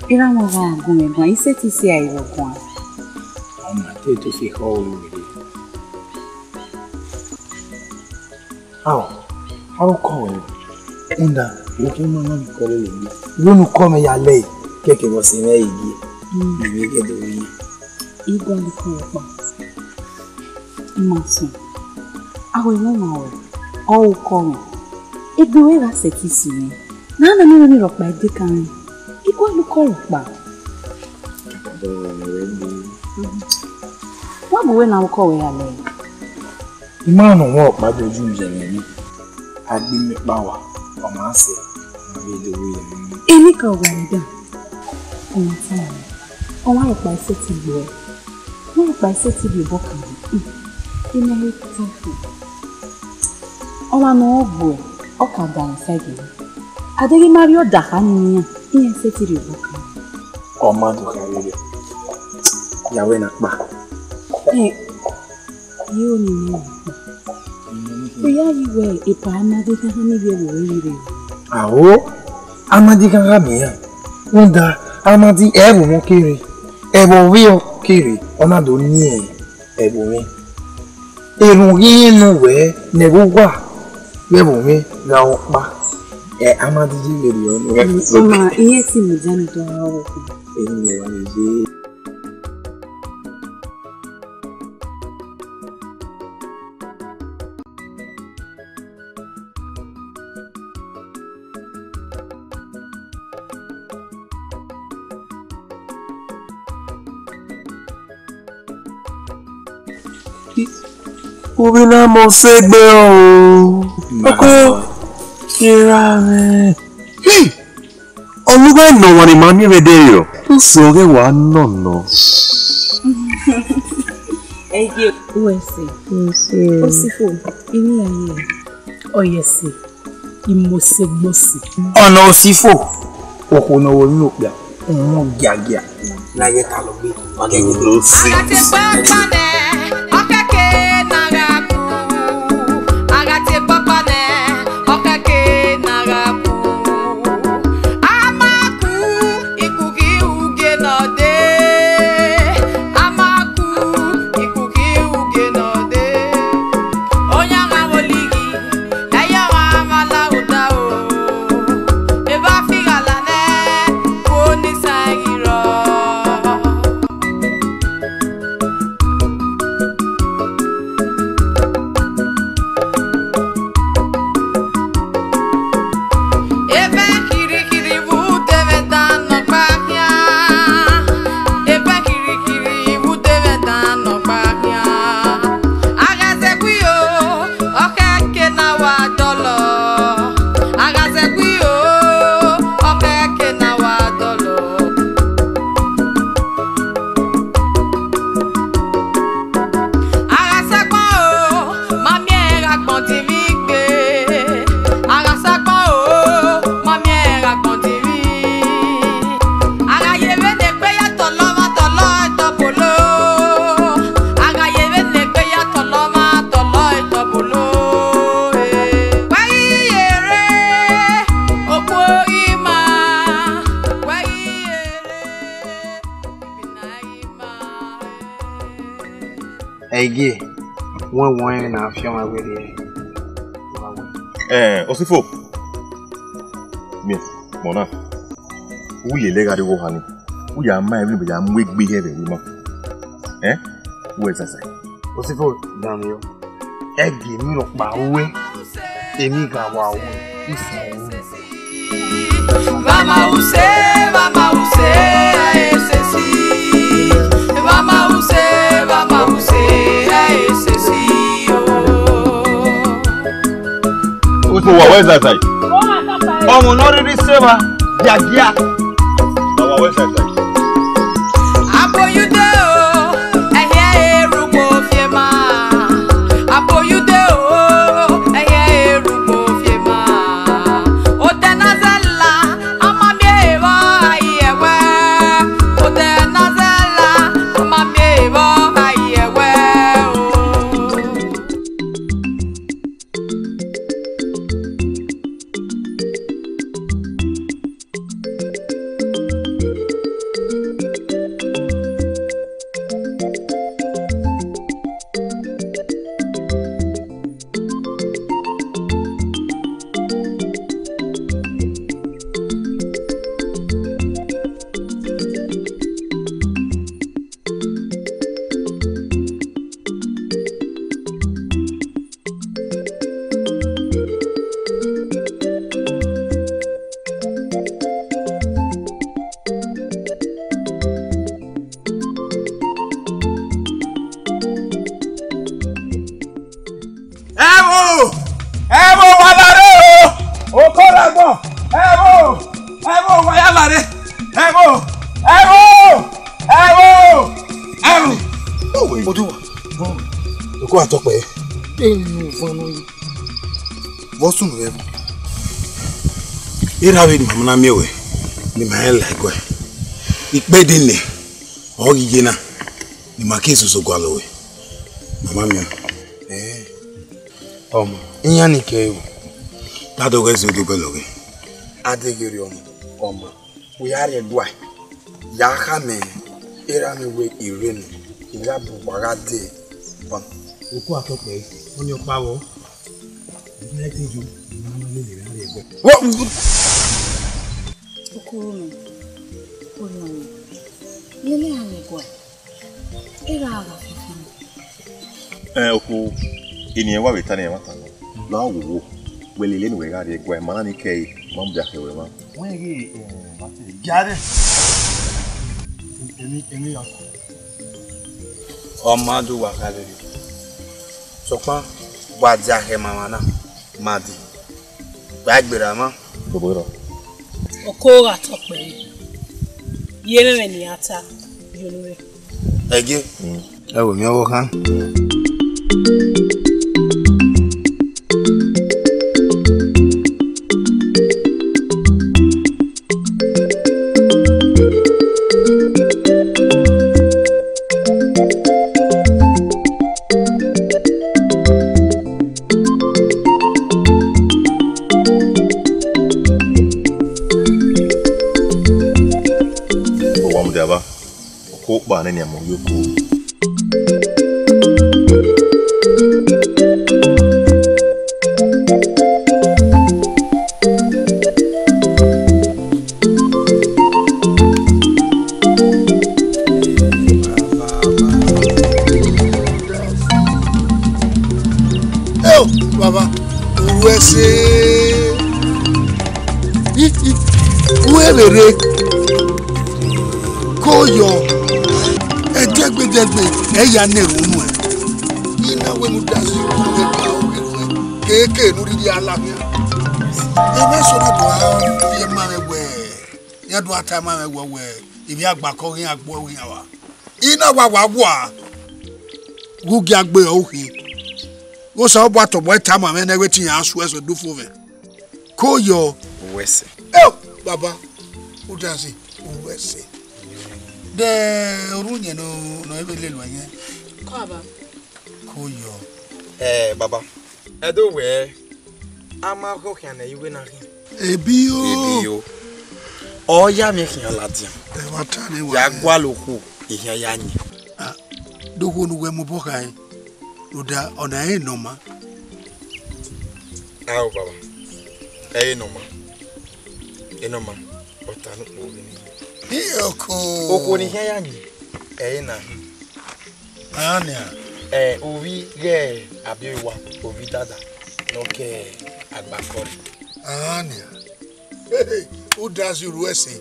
Erha mwẹ gha gu mwẹ guan, I sẹtin sẹ a i vbe guan. Ọmwa te to fi họ ru rre. Ao, aro kọ wẹ. Unda, wo ke ma na kọ lele mi. Wo nu kọ mẹ ya lẹ, kẹkẹ vbe ọse mwẹ i gie. Mm. Ni vbe ghe do wi. I gua lukọ rhọkpa. I ma sẹ. Aro ẹmwẹ ọmwa ruẹ, ọ ru ukọ mwẹ. Egbe ruẹ gha sẹtin si mwẹ. Na na miẹn wẹ ne rhọkpa ẹdẹ kan rẹn. I gua lukọ rhọkpa. Wa gu wẹ na ukọ wẹ ya lẹ. I ma nọ wẹ ọkpa do ju yẹn mwẹ ni. A gbe imẹ kpa wa, ọ ma sẹ, ọ ma vbe do ru yẹn mwẹ. Emwi ka wa da, ọ ma ta mwẹ. Ọmwa rhọkpa i sẹtin gbe ọe. Ọmwa rhọkpa i sẹtin rhie obọ kan mwẹ. I ma he ta fo. Ọmwa ne ọ gbe ọe, ọ ka da mwẹ side mwẹ. A deghẹ I ma rhie ọdakha ni ne iran, iran i sẹtin rhie obọ kan mwẹ. Ọ ma do kha vberriọ. Ya wẹ na kpa. Ẹ, ye oni ne ọ kpa. U ya yi wẹ epa Amadi khanhan ni vbe ẹvbo mwẹ rre. Ao, Amadi khanhan miẹn iran. Rhunmwuda, Amadi ẹvbo mwẹ kere, ẹvbo vberriọ kere, ọ na do ni ẹvbo mwẹ. Erhunmwu ghi rẹn ne uwẹ ne ẹvbo uwa vbe ẹvbo mwẹ gha ọkpa. Ẹ, Amadi ye vberriọ ne uwẹ. Ọma, iye ti mu jani do gha ọkpa. Eyi mwẹ wa ye. Ovbi na mọ sẹ egbe o. Ọkọ, erha mwẹ. Hey! Ọlugha nọ wa ne ima miẹn vbe ẹdẹrriọ, u sẹ ọghe wa nọ nọ. Ẹi gie uwẹ ẹse. Osifo, I ni ya ye. Ọ ye ẹse, I mose gbose. Ọna Osifo, okhuo ne ọ ru emwi okpia. Uhunmwu giagia, ne a ghẹ talọ gbe, wa ghẹ gbe. Unu si. A gha tie kpakpa nẹ, ọ kẹke ne a gha ku. A gha tie kpakpa nẹ, ọ kẹke ne a gha ku. A ma ku, ikughi ugie nọ dee. A ma ku, ikughi ugie nọ dee. Oyan gha vbe olighi, ẹyọ gha vbe alauda o. Evba fi gha la nẹ, ku ni sa ghi rrọọ. Evba kirikiri vbe ude mwẹ dan nọkpa khian. Evba kirikiri vbe ude mwẹ dan nọkpa khian. A gha zẹ gui o, ọ kẹke ne a wa dọlọ. A gha zẹ gui o, ọ kẹke ne a wa dọlọ. A gha sẹ agbọn o, ma miẹn gha gbọn dinmwi gbe. A gha sẹ agbọn o, ma miẹn gha gbọn dinmwi. A gha ye vbene egbe ya tọlọ mwa tọlọ ẹtọ bolo. A gha ye vbene egbe ya tọlọ mwa tọlọ ẹtọ bolo. Wẹ ghi ye rre, okhuo ghi ma. Wẹ ghi ye rre. Ẹi gie, wẹn wẹn na fiọ ọmwa werriẹ. Ẹ, Osifo, miẹn, mọ na, u lele gha rrie owa ni, u ya ma emwi ne ya mu egbe hẹ vbe ima. Ẹ, u ẹ zaza. Osifo, dan yọ. Ẹgie emwi rhọkpa ruẹ, emwi gha wa ruẹ, isan ru. Vama use, vama use, esesi. Vama use, vama use, esesi, oh. Utu wa wẹ zazae. Ọmọ ne ọ rhirhi sẹ evba giagia. Wa wẹ zazae. Aboyude o, ẹhiẹ erhugbo fiema. Aboyude o, ẹhiẹ erhugbo fiema. Odẹ na zẹ la, a ma miẹn vbe ọ gha ye ẹwẹ. Odẹ na zẹ la, a ma miẹn vbe ọ gha ye ẹwẹ o. Ẹvbo, ẹvbo, wa vba rre o. Okọ rre agbọn. Ẹvbo, ẹvbo, wa ya vba rre. Ẹvbo, ẹvbo, ẹvbo, ẹvbo. Oduwa, okọ atọkpẹ. Enu van nọ yi. Vbọ sunu vbe ẹvbo? Erha vbe ne ima na miẹn wẹ, ne ima rẹn la ẹguae. Ikpẹdẹ nẹ, ọ ghi ye na, ne ima ke soso gualọ wẹ. Mama miẹn. Ẹẹ, ọmọ, iran ni kẹ o. Te a do ghẹ zẹ odogbe lọghẹ. A deghẹ rriọ ọmọ, ọmọ, wẹ ya rrie ẹguae, ya khama erha mwẹ wẹ I rre nẹ, I gha bu uwa gha dee ban. Okọ atọkpẹ, ọnii ọkpa vbọ. Ẹ te yo, I ma nọ lele erha rrie ẹguae. Okoro mwẹ, Orhiọn mwẹ, lele erha rrie ẹguae. Erha gha fiafia. Ẹ, okhuo, eni ẹre wa vbe ta ne ẹmwata nọ. Ne a wowo, wẹ lele ne uwẹ gha rrie ẹguae, ma na ni kẹe, ma mudia khẹ ruẹ mwa. Wẹ ghe, ẹ, ma te gia dẹ. Eni, eni ya ta. Ọ ma do wa gha lele. Sokpan, wa dia khẹ ma mwa na, ma dee. Gba gberra mwa. Gbogbo rọ. Okọ gha tọ kpẹre. Ye mwẹ mwẹ ne iran ta, ye unu rre. Ẹgie. Ẹ wo mi ọvbokhan khan. Okpa nene a mu yoko. Eo, baba, uru ẹse. I, i, u ẹ vbe rre. Ko yọ, ẹdẹgbẹdẹgbe, ẹ ya na erhunmwu nuẹn. I na wẹ ne u da zẹ uru vbe kpa ohoghe nuẹn, keke ne u rhirhi a la khian. Emwa eso na do a fi ẹe ma mwẹ wẹẹ, iran do a ta ma mwẹ wẹẹ, wẹẹ, ivbi agbakọ ghi iran gbe uwu iran vba. I na wa wa wa, gu gie a gbe ọre ukhin. Osanobua tobọ ẹre tama mwẹ nẹ wẹ te iran suẹn sẹ do fo mwẹ. Ko yọ. Uwẹ sẹ. Eo, baba, u da zẹ, uwẹ sẹ. De orhu yẹn nọ, nọ vbe lele uẹ yẹn? Kọ, baba. Ko yọ. Eh, baba. Ẹdẹ wẹ, a ma khọ khian ne iwe na khin. Ebi o. Ebi o. Ọ ya mwẹ khian ladian. Ẹ wa ta ne wa. Ya gualọ okhuo, ehian ya yin. Ah, do okhuo ne uwẹ mobọ khare, rhunmwuda ọna ẹre nọ ma. Ao baba, ẹre nọ ma, ẹre nọ ma, ọ ta ne ukpo vbe ni. Iyoko. Okhuo ne ehian ya yin, ẹre na hin. Ania. Ẹ, ovbi ghẹ Abiowa, ovbi dada, ne ọ ke agbakọ rre. Ania. Udazi ru ẹse.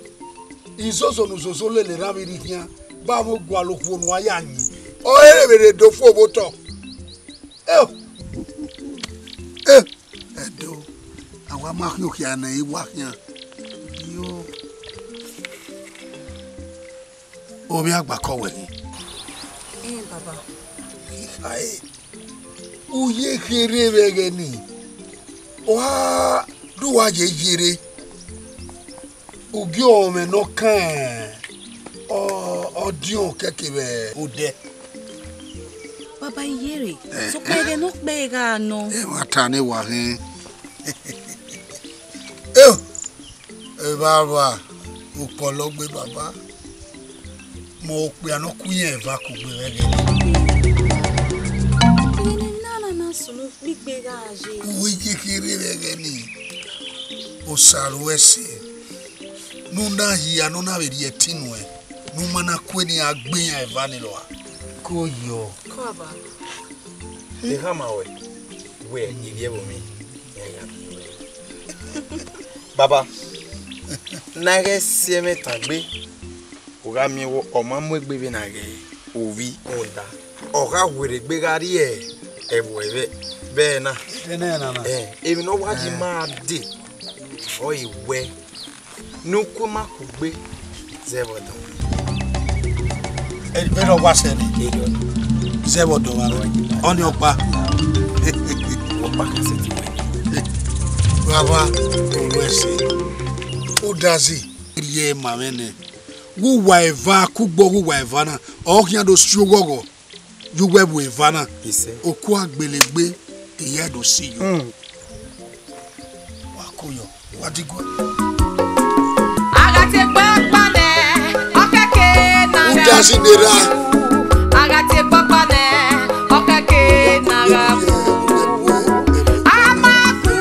Izozo ne uzozo lele erha vbe rhie khian, ba mwẹ gualọ okhuo ne uwa ya yin. Ọ rere vbe rre do fu ovbi otọ. Eo. Eo. Ẹdo. A wa ma khian okhian ne I wa khian. Dio. Ovbi agbakọ wẹ khin. Ẹ, baba. Ikhae. U ye kherhe vbe ẹghẹ nii, ọ gha do uwa ye yerre, u gie ọmwẹ ne ọ kan ọ, ọdiọn kẹkẹ vbe odẹ. Baba, I yerre, sokpan ẹghẹ ne ọ kpẹe gha nọ. Ẹ wa ta ne wa hẹn. Eo! Evbavba, ukpọlọ gbe baba, mẹ okpia ne ọ ku irẹn eva kugbe vbe ẹghẹ nii. Ighẹ ne nana na sunu kpigbe gha ye. Uwẹ ye kherhe vbe ẹghẹ nii, Osaruẹse, ne u na hia ne ọ na vbe rhie ẹtin nuẹn, ne u ma na kue ne iran gbe iran eva ni rua. Ko yọ. Kọ aba. Ekhama wẹ, wẹ ivbi ẹvbo mwẹ, iran ya miẹn wẹ. Baba, ne a ghẹ si ẹmwẹ tangbe, u gha miẹn wẹ ọ ma mu egbe vbene a ghẹ ovbi rhunmwuda, ọ gha werriegbe gha rrie ẹvbo ẹvbo ẹre na. Ẹnẹ na na. Ẹ, emwi ne ọ wa ye ima dee, ọ i wẹ, ne u ku ima kugbe zẹ vbe ọdọ. Ẹ, vbene ọ wa sẹ nẹ, zẹ vbe ọdọ ọmwa nẹ, ọnii ọkpa. Ọkpa ka sẹtin wẹ. Baba, owẹ ẹse, Udazi, rhie ma mwẹ nẹ, vbe uwa eva, kugbe ọghe uwa eva na, ọ khian do si oghọghọ ye uwẹ vbe eva na. Isẹ. Oku agbelegbe, I ya do si yo. Mm. Wa ko yọ, wa digue. A gha tie gbọgba nẹ, ọ kẹke na gha. Udazi ne erha. A gha tie gbọgba nẹ, ọ kẹke na gha. A ma ku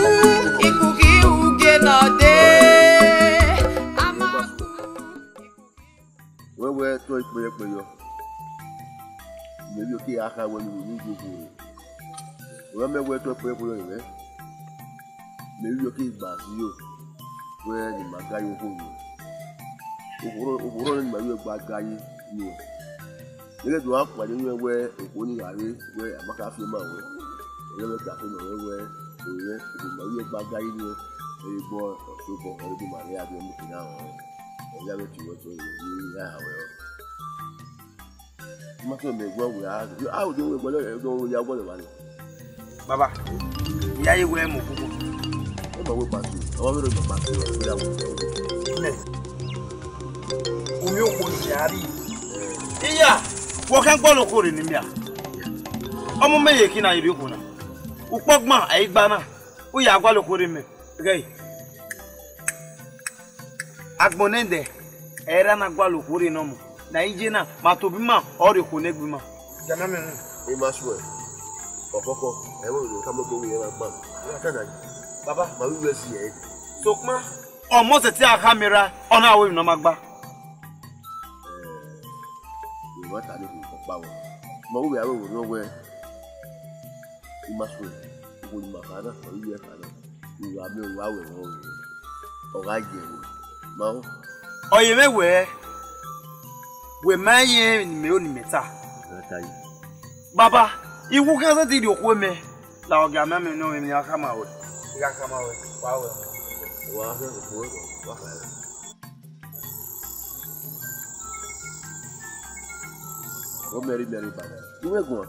ikughi ugie nọ dee. A ma ku. Wẹ wẹ tọ ikpe ye kpe yọ. Mẹ vbe okiekie a kha wẹ ne u ru ivbi okhuo rre. Ọ ma mẹ wẹ tọ ikpe ye kpe yọ rẹ. Mẹ vbe okiekie gba si yo. Wẹ ne ima ga ye okhuo ni. Okhuo rọ, okhuo rọ ne ima vbe gba ga ye ni. Ẹghẹ do a kpa ye wẹ okhuo ni gha rre wẹ a ma ka fi ima wẹ. Ẹghẹ mẹ ka fi ima wẹ wẹ, wẹ okhuo ma vbe gba ga ye ni. Ẹre gbọ ọtobọ, ẹre gbọ ma rre a vbe mu kina rọ. Ọ ya vbe tie uwẹ tọ, I ya ha wẹ rọ. Ma tọ mẹ guan wẹ a, a ode wẹ guan, ẹ, do ya guan mẹ mwa ni. Baba, I ya ye wẹ mu koko. Ẹ ma wẹ pasi, ọ ma vbe rọ ma pasi, ọ ya wẹ. Nẹ. Omi okhuo ni ya rri. Iya, wọ kẹ gbọlọ okhuo rre ne I miẹn a? Ọmọ mẹ ye kina ivbi okhuo na. Ukpọgban, ẹ i gba na. U ya gualọ okhuo rre mẹ. Ghẹ. Agbọn nẹdẹ, ẹ ra na gualọ okhuo rre ne ọmọ. Na iye na, ma tobọ ima, ọ rhie okhuo ne egbe ima. Jama mẹ rẹn. Emmanuel, ọkọkọ, ẹ i mwẹ vbene ọ tama obọ wẹ irẹn gha gba. Ọ gha ta na yi. Baba. Ma vbe uwẹ si ẹre. Sokpan, ọ mose te a kha miẹn ra, ọ na ru emwi ne ọ ma gba. Ẹ, emwa ta ne okhuo kpakpa vbọ. Ma vbe uwẹ aro vbe nọ wẹ, Emmanuel, okhuo ne ima kha na, ọ i ye kha na. U gha miẹn, u gha wẹ ẹmwẹ ọvbehe, ọ gha ye ẹmwẹ, ma họn. Ọ ye mwẹ wẹẹ, wẹ ma rẹn emwi ne imẹ ro ne imẹ ta. Baba, I wu khian zẹdẹ rhie okhuo mẹ, la ọ gia miẹn amẹ nọ, emwi ne I gha khama ruẹ, I gha khama ruẹ, wa wẹ ẹmwẹ. Wa khian okhuo, wa kha ẹmwẹ. Ọ miẹn rre, miẹn rre, baba. I mwẹ guan.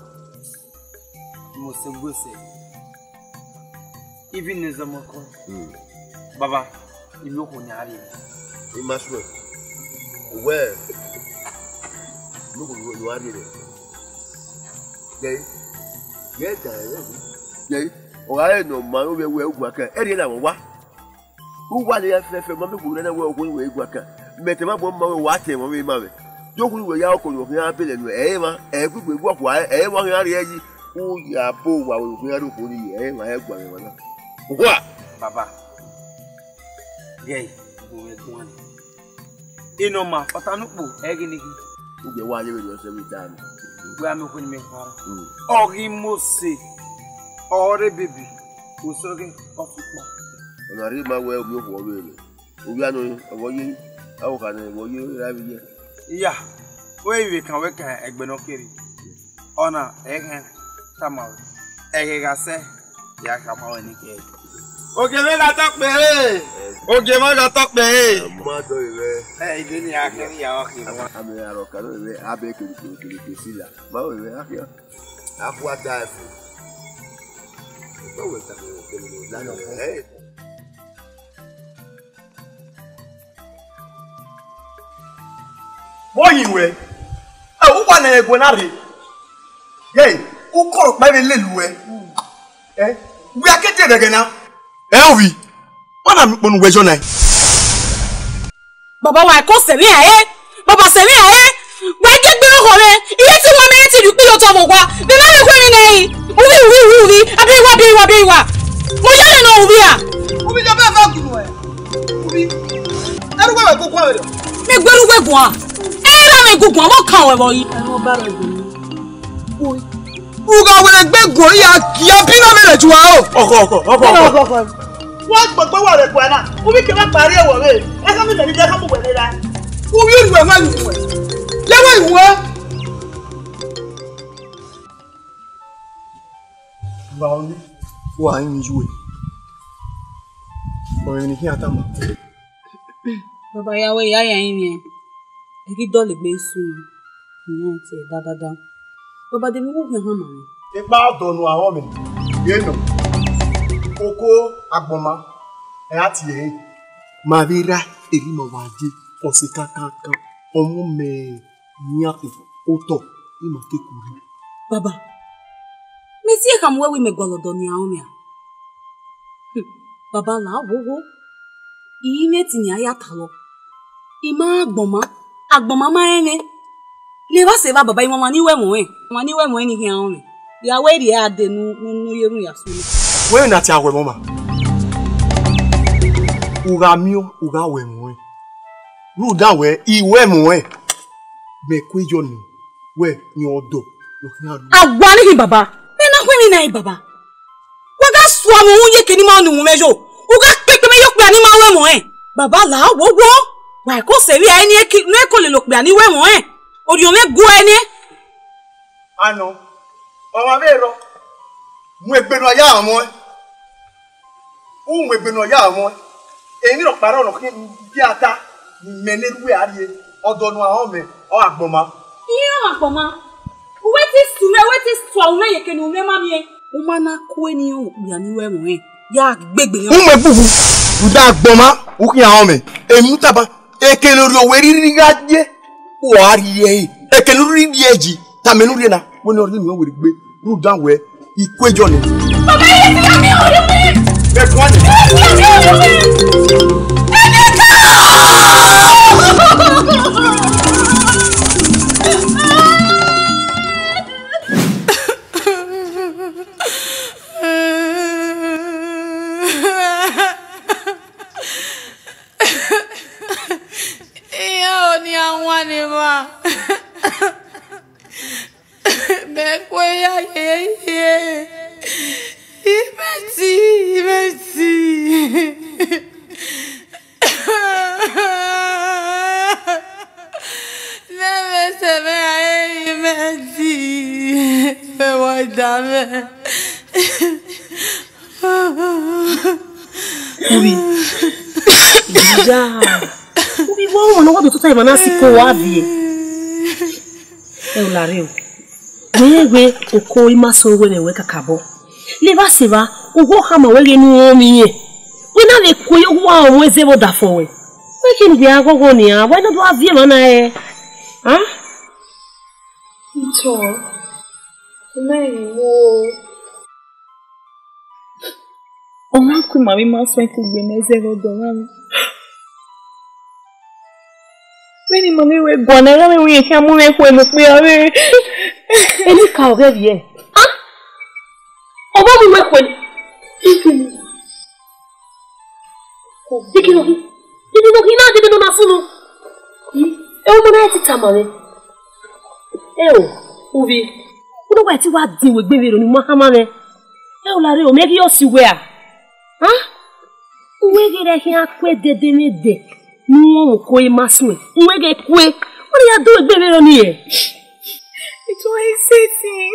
Mose, Mose. Even ne zọmọ kọ. Hmm. Baba, imi okhuo ne a rhie. Emmanuel. Wẹ, imi okhuo ne a rhie. Gẹi. Gẹi da ẹre. Gẹi. Ọ gha re ne ọ ma ovbi ẹvbo ẹre uguan kẹ, ẹrriẹ na vbe wa. Uwa ne ya fẹfẹ, ma miẹn okhuo ne wẹ okhuo wẹ i gua kan. Mẹ te ma bọ ma wẹ wa te ẹmwẹ vbe ma mwẹ. De okhuo wẹ ya ọkọ ne ọ khian bele nuẹ, ẹ i mwa, ẹ i gu egbe guọkhua, ẹ i mwa khian rhie yi. U ya bo uwa wẹ okhuo khian rhie okhuo ni ye, ẹ i mwa, ẹ i gua mwẹ emwa na. Uwa! Gẹi, gu mwẹ guan. Enọ ma, ọta ne ukpo, ẹ i ghi ni ghi. U gbe wa ye vbene ọ sẹ vbe ta nẹ. Wẹ a miẹn okhuo ne imẹ kha. Mm. Ọ ghi Mose, ọ rre bebi, osọghe, ọ fi kpọ. Ọna rhie ma wẹ u miẹn okhuo vbe rre. Ovbi anọ, ọ vbe ye, a ho kha nẹ, vbe ọ ye ra vbe ye. Iya, wẹ i vbe kan wẹ kan ẹgbẹ ne ọ kere. Ọna, ẹ i khian tama ruẹ, ẹghẹ gha sẹ, ya khama ruẹ ne I kẹ. Ogie mwẹ gha tọ kpẹre, ogie mwẹ gha tọ kpẹre. Ma dọ rẹ. Ẹ, ide ni a khian ya ọ khian. Amẹ arọ kan rẹ, a bẹ kere kere kere kere sila. Ma wẹ a khian. A khua da ẹfo. Báwo ni tàbí òkèlè ló lánàá rẹ̀? Ẹ́. Vbọ yin wẹ? Ẹ, u wa nẹ ẹguẹ na rre. Yẹ, u kọrọ kpa vbe lele uwẹ. Ẹ, wẹ a ke dee vbe ẹghẹ na. Ẹ, ovbi, wa na miẹn ukpo ne uwẹ yọ na. Baba, wa ko sẹ emwi a re. Baba, sẹ emwi a re. Wa i gie egbe ọkhọ mwẹ. Iye te wa mẹ, iye te rhie ukpo ye otọ vbe owa. Vbe ma vbe khu emwi na ẹre? Uvbi, uvbi, uvbi, uvbi. A biẹ wa, biẹ wa, biẹ wa. Mo ya lẹ nọ uvbi a. Uvbi, jọ bẹẹ fẹ gunu ẹ. Uvbi. Ẹrhu wẹ wẹ guguan vberriọ. Mẹ gbe ẹrhu wẹ guan. Ẹ ra mẹ guguan, vbọ kan wẹ vbọ yi. Ẹ, ọ ba rẹ gunu. U gha wẹ egbe guan, ya, ya bi na mẹ rẹ ju aro. Ọkọ, ọkọ, ọkọ, ọkọ. Wa gbọgbọ wa rẹ guan na, u vbe kẹ wa kpa rrie ẹvbo vbe, ẹghẹ mẹ mẹ ni de ẹghẹ mu wẹ ne ra. U vbe ru ẹwẹn ru wẹ. Lẹ wẹ ru wẹ. Wa ọni, wa yin yu ẹ. Ọmọ ni khian tama. Baba ya wẹ ya ya yin mwẹ. Ẹ ghi dọlegbe sunu. Iran tie dadada. Baba de mi wu khian hama mwẹ. Ekpa ọdọ ne arhọ mwẹ, ye nọ. Koko agbọn ma, ẹ ra tie ẹre. Ma vbe ra erriọ ma wa ye, ọse kankankan, ọmọ mẹ, iran otọ, ima ke ku rre. Baba, mẹ si khama uwẹ wẹ mẹ gualọ ọdọ ne arhọ mwẹ a? Hmm, baba la wo wo. I mwẹ ẹtin ne a ya talọ. I ma agbọn ma, agbọn ma ma rẹn mwẹ. Ne evba sẹ evba baba, I mwẹ ọmwa ni ru ẹmwẹ ọnrẹn, ọmwa ni ru ẹmwẹ ọnrẹn ni khian rọnmwẹ. Ya wẹ rhie a dee ne u, ne u, ne u ye erhunmwu ya sunu. Wẹ na tie a ru ẹmwẹ ọmwa. U gha miẹn, u gha ru ẹmwẹ ọnrẹn. Rhunmwuda wẹ, I ru ẹmwẹ ọnrẹn. Mẹ ku yọ nẹ, wẹ, rẹn ọdọ, ne ọ khian ru. A wa ni khin baba, mẹ na khu emwi na re baba. Wa gha sua mwẹ uhunmwu ye eke ne ima ni uhunmwu mwẹ yo. U gha kpekpe mwẹ ye okpia ne ima ru ẹmwẹ ọnrẹn. Baba la wo wo. Wa ko sẹ vbe a ni eki ne ko lele okpia ni ru ẹmwẹ ọnrẹn. Orhiọn mwẹ gu ẹre nẹ. Anọ, ọmwa vbe rrọọ, mu egbe ne ọ ya ọmọ ẹn. U mu egbe ne ọ ya ọmọ ẹn. Emwi rhọkpa rrọọ ne ọ khian gie a ta, mẹ ne erha uwẹ a rrie, ọdọ ne u aro mẹ, ọ gha gbọma. Iran gha gbọma. Uwẹ te sunu, uwẹ te sua, uwẹ ye eke ne u mwẹ ma miẹn. U ma na ku eni okpia ni ru ẹmwẹ ọnrẹn, ya gbe egbe yan. U mu egbe uwu, u da gbọma, u khian aro mẹ. Emwi taba, eke ne orhiọn wẹ rhirhi gha ye, u gha rhie ẹre. Eke ne u rhirhi rhie yi, tama ne u rhie na, wẹ ne ọ rhie eni wẹ gbe, rhunmwuda wẹ, I ku eyọ nẹ. Baba, ye ti ya mi orhiọn mwẹ. Ẹ guan nẹ. Ye ti ya mi orhiọn mwẹ. Ẹ nẹ ka! Ani wa. Mẹ kue ya ye ye. Imẹti, imẹti. Nẹ mẹ sẹ mẹ a re imẹti. Mẹ wa da mẹ. Ubi. Iya. Ubi, vbe ọmwa ne ọ wa do tota emwa na sikẹ owa viẹ? Ẹ o lare o. Wẹ wẹ oko ima sẹ owẹ vbe ẹwẹ kakabọ. Levba sẹ evba, uwẹ ọ khama wẹ ghe ne u rẹn ọmọ irẹn. Wẹ na vbe ku ye owa ọmọ ẹzẹ vbe ọdafẹn wẹ. Wẹ khin ne uwẹ a ghọghọ nian, wẹ na do a viẹ emwa na rẹ. A? Ntọ, mẹ i mu o. Ọ ma ku ima vbe ima suẹn kugbe ne ẹzẹ vbe ọdọ ọmwa mwẹ. Vbene ima mwẹ wẹ guan na, iran mwẹ wẹ iran khian mu mwẹ khuẹ ne okpia vbe. Eni ka ọghẹ vbiẹ. A? Ọ ma mu mwẹ khuẹ. Dede nọ khin, dede nọ khin na, dede nọ na sunu. Ẹ, ọmọ na ti tama mwẹ. Ẹ o, Uvi, u na wa ti wa din wegbe vbe ro ne u ma khama mwẹ. Ẹ o, lare o, mẹ ghi ọ si uwẹ a? A? Uwẹ ghe rẹ khian kue dede mwẹ dẹ, ne u rẹn ọmwa oko ima suẹn, uwẹ ghe kue, ọ na ya do egbe vbe ro ni ẹ? Ito, isẹtin,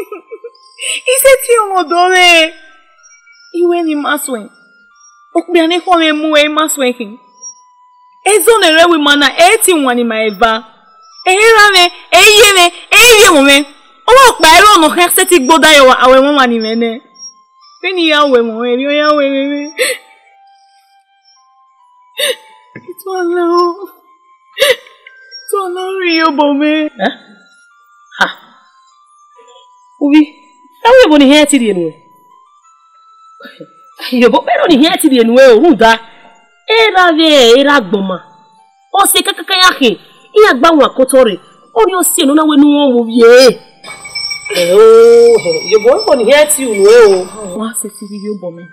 isẹtin ọmọ dọ mwẹ, iwẹ ne ima suẹn, okpia ne ekhọe mwẹ mu ẹre ima suẹn khin. Ẹzọ ne ẹre ẹvbo ima na, ẹ i te wan ima eva. Ẹ i ra mwẹ, ẹ i ye mwẹ, ẹ i vbiẹ ẹmwẹ mwẹ. Ọmwa ọkpa ẹre ọnọ khian sẹtin gbe odaro, a wẹ ẹmwẹ ọmwa ni mwẹ nẹ. Vbene I ya wẹ ẹmwẹ mwẹ, emwi ọ ya wẹ mwẹ mwẹ. Ituala o. Ituala, ọ rhie iyobọ mwẹ. Eh? Ha. Uvi, ẹ wẹ ebo ni hian ti rhie nuẹn? Iyobọ kpẹrọ ni hian ti rhie nuẹn o, rhunmwuda erha vbe erha agbọn ma. Ọse kakaka ya khin, iran gba wan kotọ rre, ọ ni ọse ne ọ na wẹ ne u rẹn ọmwa ovbi ẹre. Ẹ o, iyobọ ebo ni hian ti unu ẹre o. Wa sẹtin rhie iyobọ mwẹ.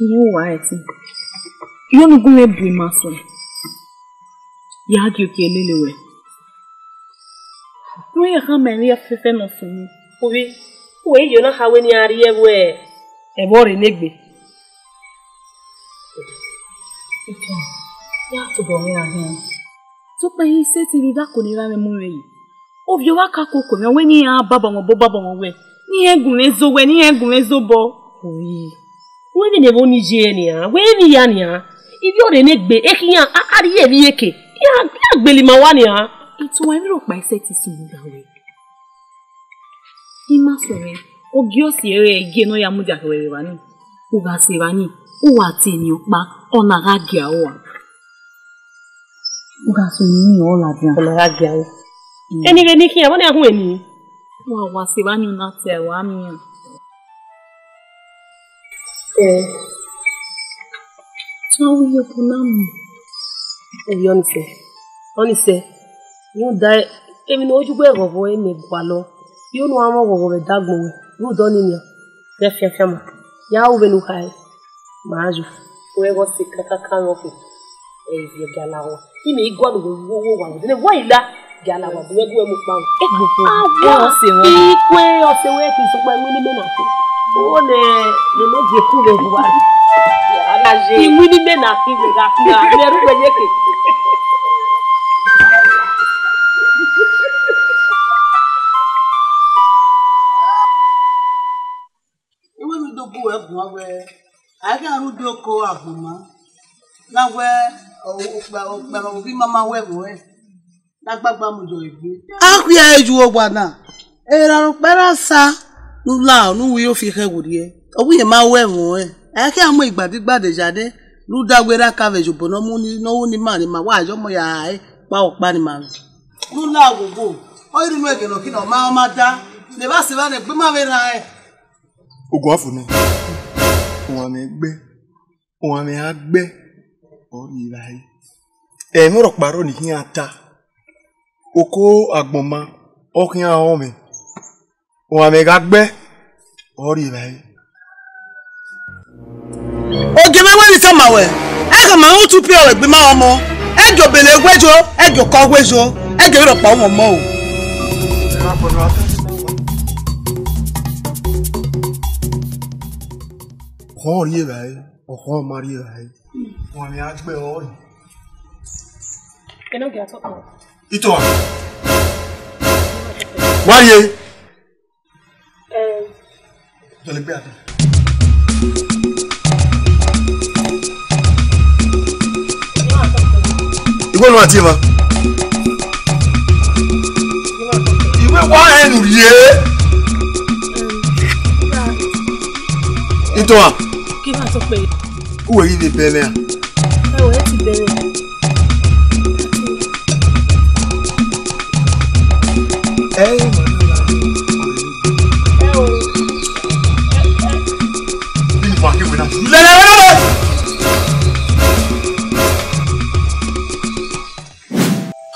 Irẹn uwa ẹtin. Iyẹn ne u gu mwẹ bu ima suẹn. Ya gie okpia lele ruẹ. Wẹ ya khama emwi fẹfẹ ne ọ sunu. Uvi, wẹ iyo na kha wẹ ne iran rhie ẹvbo ẹvbo rre ne egbe. Ya tobọ mwẹ ra khian. Sokpan I sẹtin rhie idako ne erha mwẹ mu mwẹ yi. Ovbi ọmwa ka koko mwẹ wẹ ne iran baba mwẹ obọ baba mwẹ wẹ, ne iran gu mwẹ zẹ owẹ, ne iran gu mwẹ zẹ obọ. Oi, wẹ vbene ẹvbo ni ye nian, wẹ emwi hia nian, ivbi ọrre ne egbe, ekhian, a, a rhie emwi eke, iran, iran gbele ima owa nian. Ituẹn, emwi rhọkpa I sẹtin sunu da wẹ. Ima suẹn mwẹ, ọ gie ọse ẹre gie ne ọ ya mudia khẹ ruẹ vbe evba nii. U gha sẹ evba nii, u wa tie eni ọkpa, ọ na gha gie aro a. U gha sẹ eni nii, ọ ladian. Ọ na gha gie aro. Mm. Eni vbe ni khian, vbọ ne a hu eni? Wa, wa sẹ evba nii, u na tie aro a miẹn. Eh. Te ọ ru iyobọ na mu. Ovbi Ọnisẹ, Ọnisẹ, rhunmwuda emwi ne ọ yu ugbẹ ghọghọ ẹre mẹ gualọ, I ho ne u gha mwẹ ọghọghọ vbe ẹdẹ agbọn ruẹ, rhunmwuda ọnii nian, ghẹ fianfian ma, ya ru vbene u khare, ma yo. Wẹ ghe ọse kakaka mwẹ ọkhe, ẹ i viẹ, gie a la owa. Imẹ i gualọ uwẹ vbe owa vbe odẹ ne wa i la, gie a la owa, gu wẹ gu wẹ mu kpao. Egbogbo. Awa, ọse mwẹ. I kue ọse wẹ ke sokpan iwinna imẹ na ke. Owọ nẹ, ne mẹ gie ku vbe owa. I winna imẹ na ke vbe gha ke, mẹ ru wẹ ye ke. Iwẹ ne u do bu ẹre guan wẹẹ, a i khian rhie udu oko agbọn ma, na wẹẹ, okpia, okpia ne ovbi ima ma wẹ ẹmwẹ ọnrẹn, ne a gbagba mu yọ egbe. A khia ẹre ye uwu owa na, erha rhọkpa erha Osa ne u la ne u ru iro fi khẹ werriẹ, ọ wẹ irẹn ma wẹ ẹmwẹ ọnrẹn, a i khian mu igbadigba de ya dee, rhunmwuda wẹ erha ka vbe ye obọ ne ọ mu ni, ne ọ ru ne ima, ne ima wa ye ọmọ ya rae kpa ọkpa ne ima mwẹ. Ne u la oghogho, ọ i rhie unu ẹghẹ ne ọ khin ne ọ ma, ọ ma da, ne evba sẹ evba ne egbe ima vbe rran rẹn. Oguan fo nẹ, owanmwẹ gbe, owanmwẹ a gbe, ọ rhie evbare. Ẹmwẹ rhọkpa rrọọ ne I khian ta, oko agbọn ma, ọ khian rọnmwẹ, owanmwẹ gha gbe, ọ rhie evbare. Ogie mwẹ wẹ ne I tama ruẹ, ẹ khama mwẹ utu pie ruẹ egbe ima ọmọ, Ẹdẹ obele wẹ yo, ẹdẹ okọ wẹ yo, ẹdẹ rhọkpa ọmọ ọmọ o. Ọkhọ rrie evbare, ọkhọ ma rrie evbare. Wọn ni a gbe ọre. Enogie, a talk more. Itohan. Wa rrie. Em. Dọlegbe a. Igho ne a tie ma. Iwe wa ẹn nu rrie. Itohan. Kí bá tó pé. Uwẹ ghi vbe bẹmwẹ a? Ẹ wẹ, ẹ ti bẹmwẹ. Ẹ o.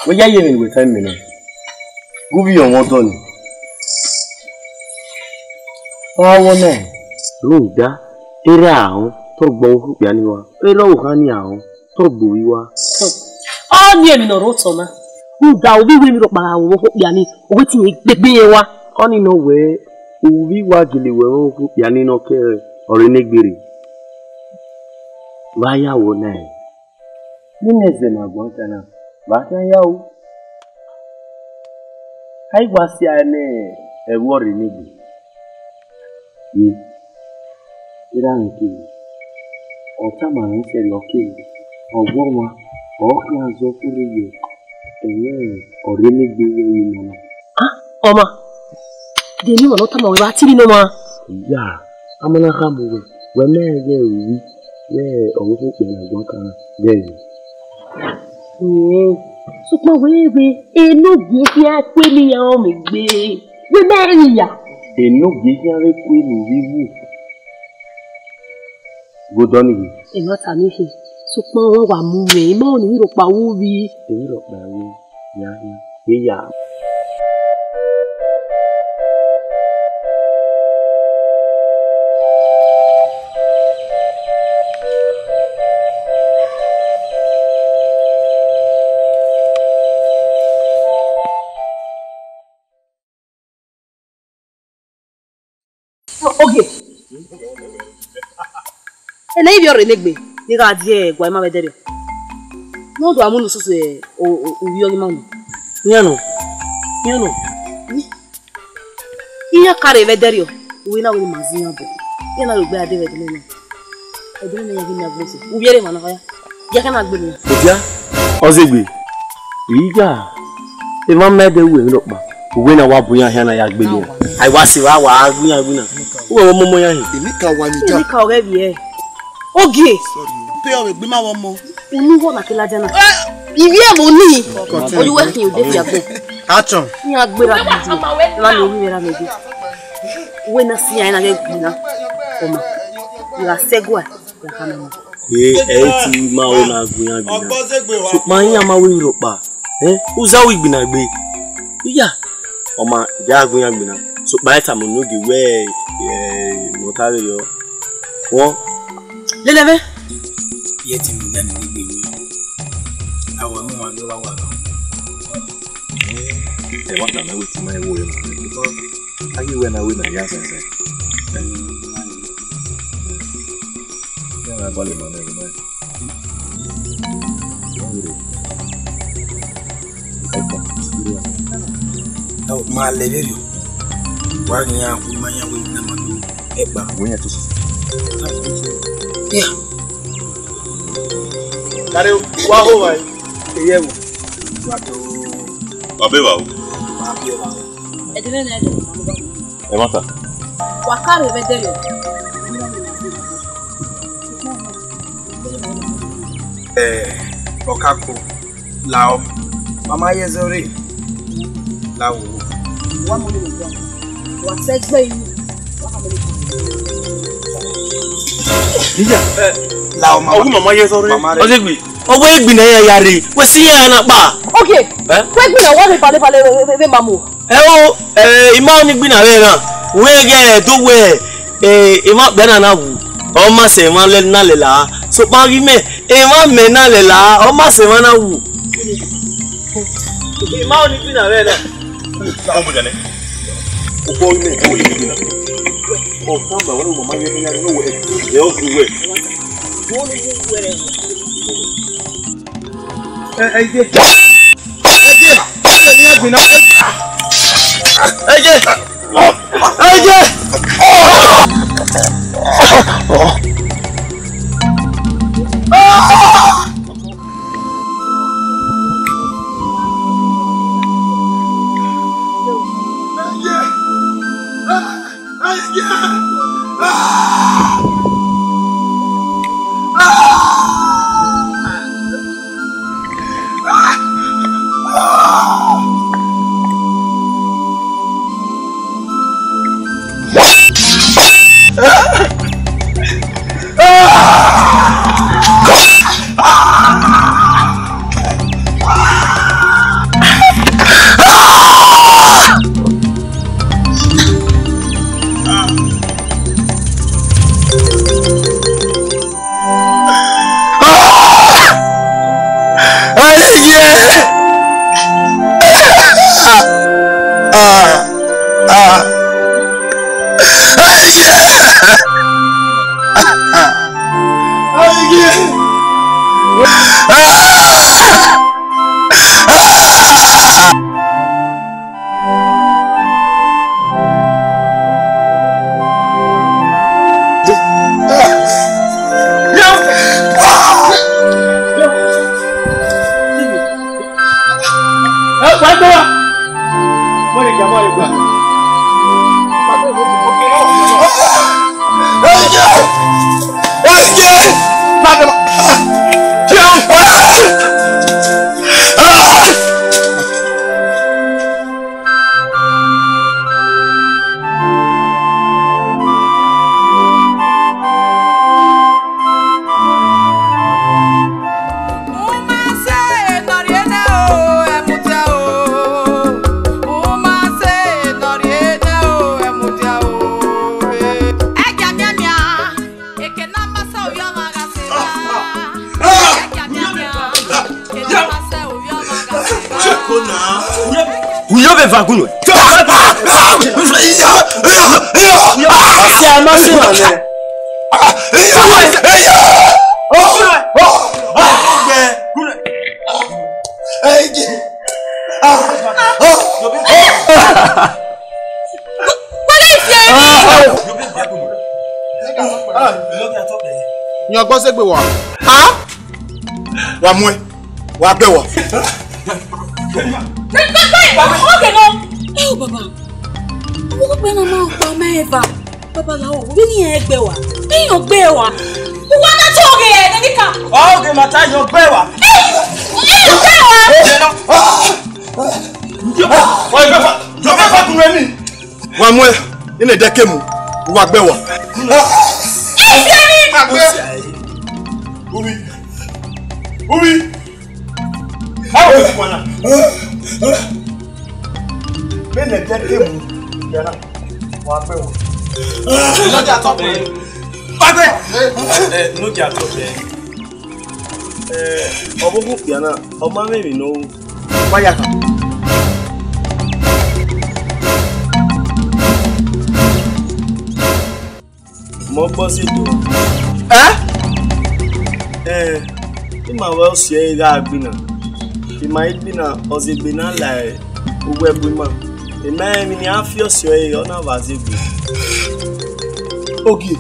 Wẹ ya ye emwi ne uwẹ ta mẹ na, gu vbe ọmwa ọdọ ni. Ọ gha wọ nẹ, rhunmwuda erha ahọn tọgbo okhuo okpia ni wa, erha ọvbokhan ni ahọn tọgbo ovbi wa. Ọ ni emwi ne ọ rre otọ na. Rhunmwuda ovbi wẹ emwi rhọkpa gha ru okhuo okpia ni, ọ wẹ te irẹn gbegbe irẹn wa. Ọnii nọ wẹẹ, ovbi wa gele wẹ mwẹ okhuo okpia ni nọ ke ọre ne egbe rre. Vbe a ya wọ nẹ, ne I na zẹ ne a guan kan na, vbe a khian ya ru? A i wa sia ne ẹvbo ọrre ne egbe. Ye, erha mwẹ kevbe, ọ tama mwẹ sẹrriọ kevbe, ọ gu ọmwa, ọ khian zọ khuerre ye ẹmwẹ ọrre ne egbe vbe emwi na. Ah, ọmwa, de emwi ọmwa ne ọ tama ruẹ vbe a tie ne ọmwa? Iya, a ma na khama uwẹ, wẹ mẹ ghẹ ru ivbi, wẹ ọvbokhan okpia ne a guan kan ghẹ ru. Ẹẹn, sokpan wẹ vbe enogie khian ku eni iran rọnmwẹ egbe, wẹ mẹ rri ya. Enogie khian vbe ku eni uvbi wu. Ghe odọ ni ghe. Emwa ta ni khin, sokpan ọ wa mu mwẹ, I ma rẹn ne emwi rhọkpa ru uvbi. Emwi rhọkpa ru, ya khin, eya. Ogie. Ena ivbi ọrre ne egbe, ne I gha die ẹguae ma vbe ẹdẹrriọ. Ne ọ do a mu ne ususu, o, o, uvbi ọghe ima nọ. Iran nọ, iran nọ. Iran ka rre vbe ẹdẹrriọ, uwẹ na wẹ ne ima zẹ iran obọ. Iran na rre egbe a de vbe ẹdẹrriọ na. Ẹdẹrriọ na ya ghi na gbe sẹ. Uvbi ẹre emwa na hia. Ya ka na gbe nẹ. Odia, ọ zẹ egbe. Iya, emwa ma ẹdẹ ru emwi rhọkpa. Uwẹ na wa bu iran hia na ya gbe nẹ. A i wa sẹ evba wa gbe iran gbe na. Uwẹ wẹ ọmọmọ iran hin. Emika wa ni ja. Emika ọghẹ vbiẹ. Ogie. Pe ọ vbe gbe ima vbe ọmọ. Unu wọ na ke ladian na. Ivbi ẹvbo ni. Continue. Oyu wẹ khin ode fi agbọn. Action. Iran gbera gidi. Ra ni owi vbe ra mẹ de. Uwẹ na si iran na ghẹ gbe na. Ọma. Ra sẹ gua. Ra ka na. Ee, ẹ i ti ma o na gu iran gbe na. Sokpan iran ma wẹ emwi rhọkpa. Ẹ, uza wẹ igbinna gbe. Iya. Ọma, ya gu iran gbe na. Sokpan ẹ tama unu ghi wẹ, ẹ, mẹ ọ ta vberriọ. Wọ. Lele mwẹ. Ye ti mu dẹ ne egbe ru. A wa mu wa ghe wa wa. Ẹ wa tama wẹ ti ma wo. Because a ghi wẹ na wẹ na ya sẹsẹ. Ya na gbalẹ ma na. Ma lẹ vberriọ. Wa ghi iran khu ma yan wẹ na ma do ẹkpa. Wẹ yan to. Ya. Kare wa ho wa. Eye wo. Wa to. Wa be wa o. Wa be wa o. Ẹ dẹmwẹ nẹ. Ẹ ma ta. Wa ka rre vbe ẹdẹrriọ. Ẹ, Ọkako, lao, mama ye zẹ ọre, lao. Wa mu ni wa. Wa sẹ gbe yi. Wa ka mu ni. Iya. Lao, mama. Ọghu mama ye zẹ ọre. Mama rẹ. Ọ zẹ gbe. Ọ wẹ egbinna ya ya rre. Wẹ si ya na kpa. Okay. Eh? Wẹ egbinna wa rre fale fale vbe, vbe, vbe mamu. Ẹ o, ẹ, ima ọni gbinna vbe na, wẹ ghẹ do wẹ, ẹ, emwa ọkpia na na wu, ọ ma sẹ emwa lẹ na lẹla. Sokpan ghi mẹ, Emwa mẹ na lẹla, ọ ma sẹ emwa na wu. Ima ọni gbinna vbe na. Ọmọ jane. Ugbọ ime ko ye gbinna. Ọ kan ba wẹrẹ mama ye ni ya no we. Ẹ ọ gu we. Ẹ, ẹ, ẹ, ẹ, ẹ, ẹ, ẹ, ẹ, ẹ, Uyo vbe va gun. Ọsẹ a ma sẹ wan nẹ. Police ye mi. Yan ọgbọ sẹ gbe wa. Ha? Wa muẹn, wa bẹ wa. Oge nọ. Ẹ o baba. Ọmọ ọgbẹ na ma gba mẹ eva. Babalao, vbene iran gbe wa, iran gbe wa. Uwa na tọ ghe ẹre ne ka. Ọ ghe ma ta yan gbe wa. Iran gbe wa. Jẹ nọ. Ọ gbe fa, ọ gbe fa kun ni. Wa muẹn, ine dẹ ke mu, uwa gbe wa. Ifiẹni. Ubi, ubi. Báwo ni wọ́n náà? Bẹ́ẹ̀ ni ẹ̀jẹ̀ dé mú ìyá náà, wọ́n á bẹ̀ wọ́n. Lọ́jà tó pé. Pàgbẹ́. Ẹ, lọ́jà tó pé. Ẹ, ọmọ fún ìyá náà, ọmọ mẹ́rin ló wáyà kan. Mọ gbọ sẹ do. Ẹ? Ẹ, ima wẹ ọsiẹ ẹre gha gbinna. Ima i gbinna, ọ zegbe na la uwu ẹbu ima. Ima rẹn emwi ne iran fi ọsiẹ ẹre, ọ na vba zegbe. Ogie.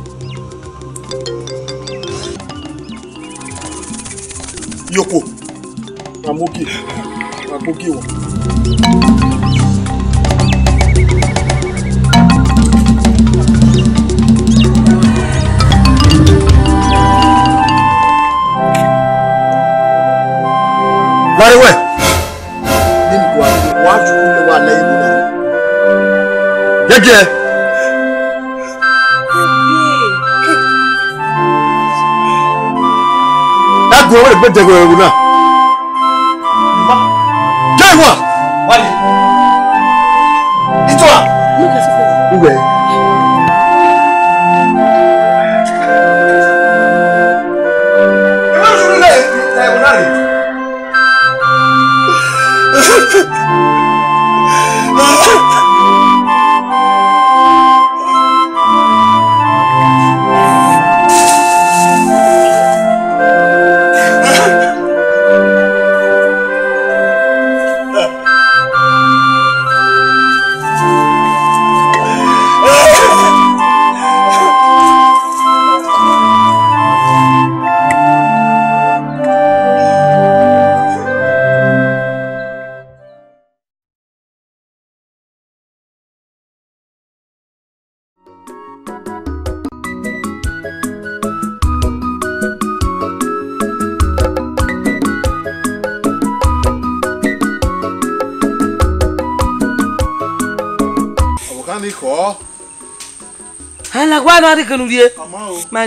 Yoko. Wa mu ogie. Wa mu ogie wa. Wa rre wẹ. Nene wa, wa ju ne wa lẹ igho na. Gẹgẹ. Ẹguẹ wẹ gbe dẹgẹ ẹvbo na. Jẹ wa. Wale. Itua. Uwẹ. Ẹ má sùn nílé. Ekhọ. Ala wa na rhie kenu rrie. Ọ ma o. Ma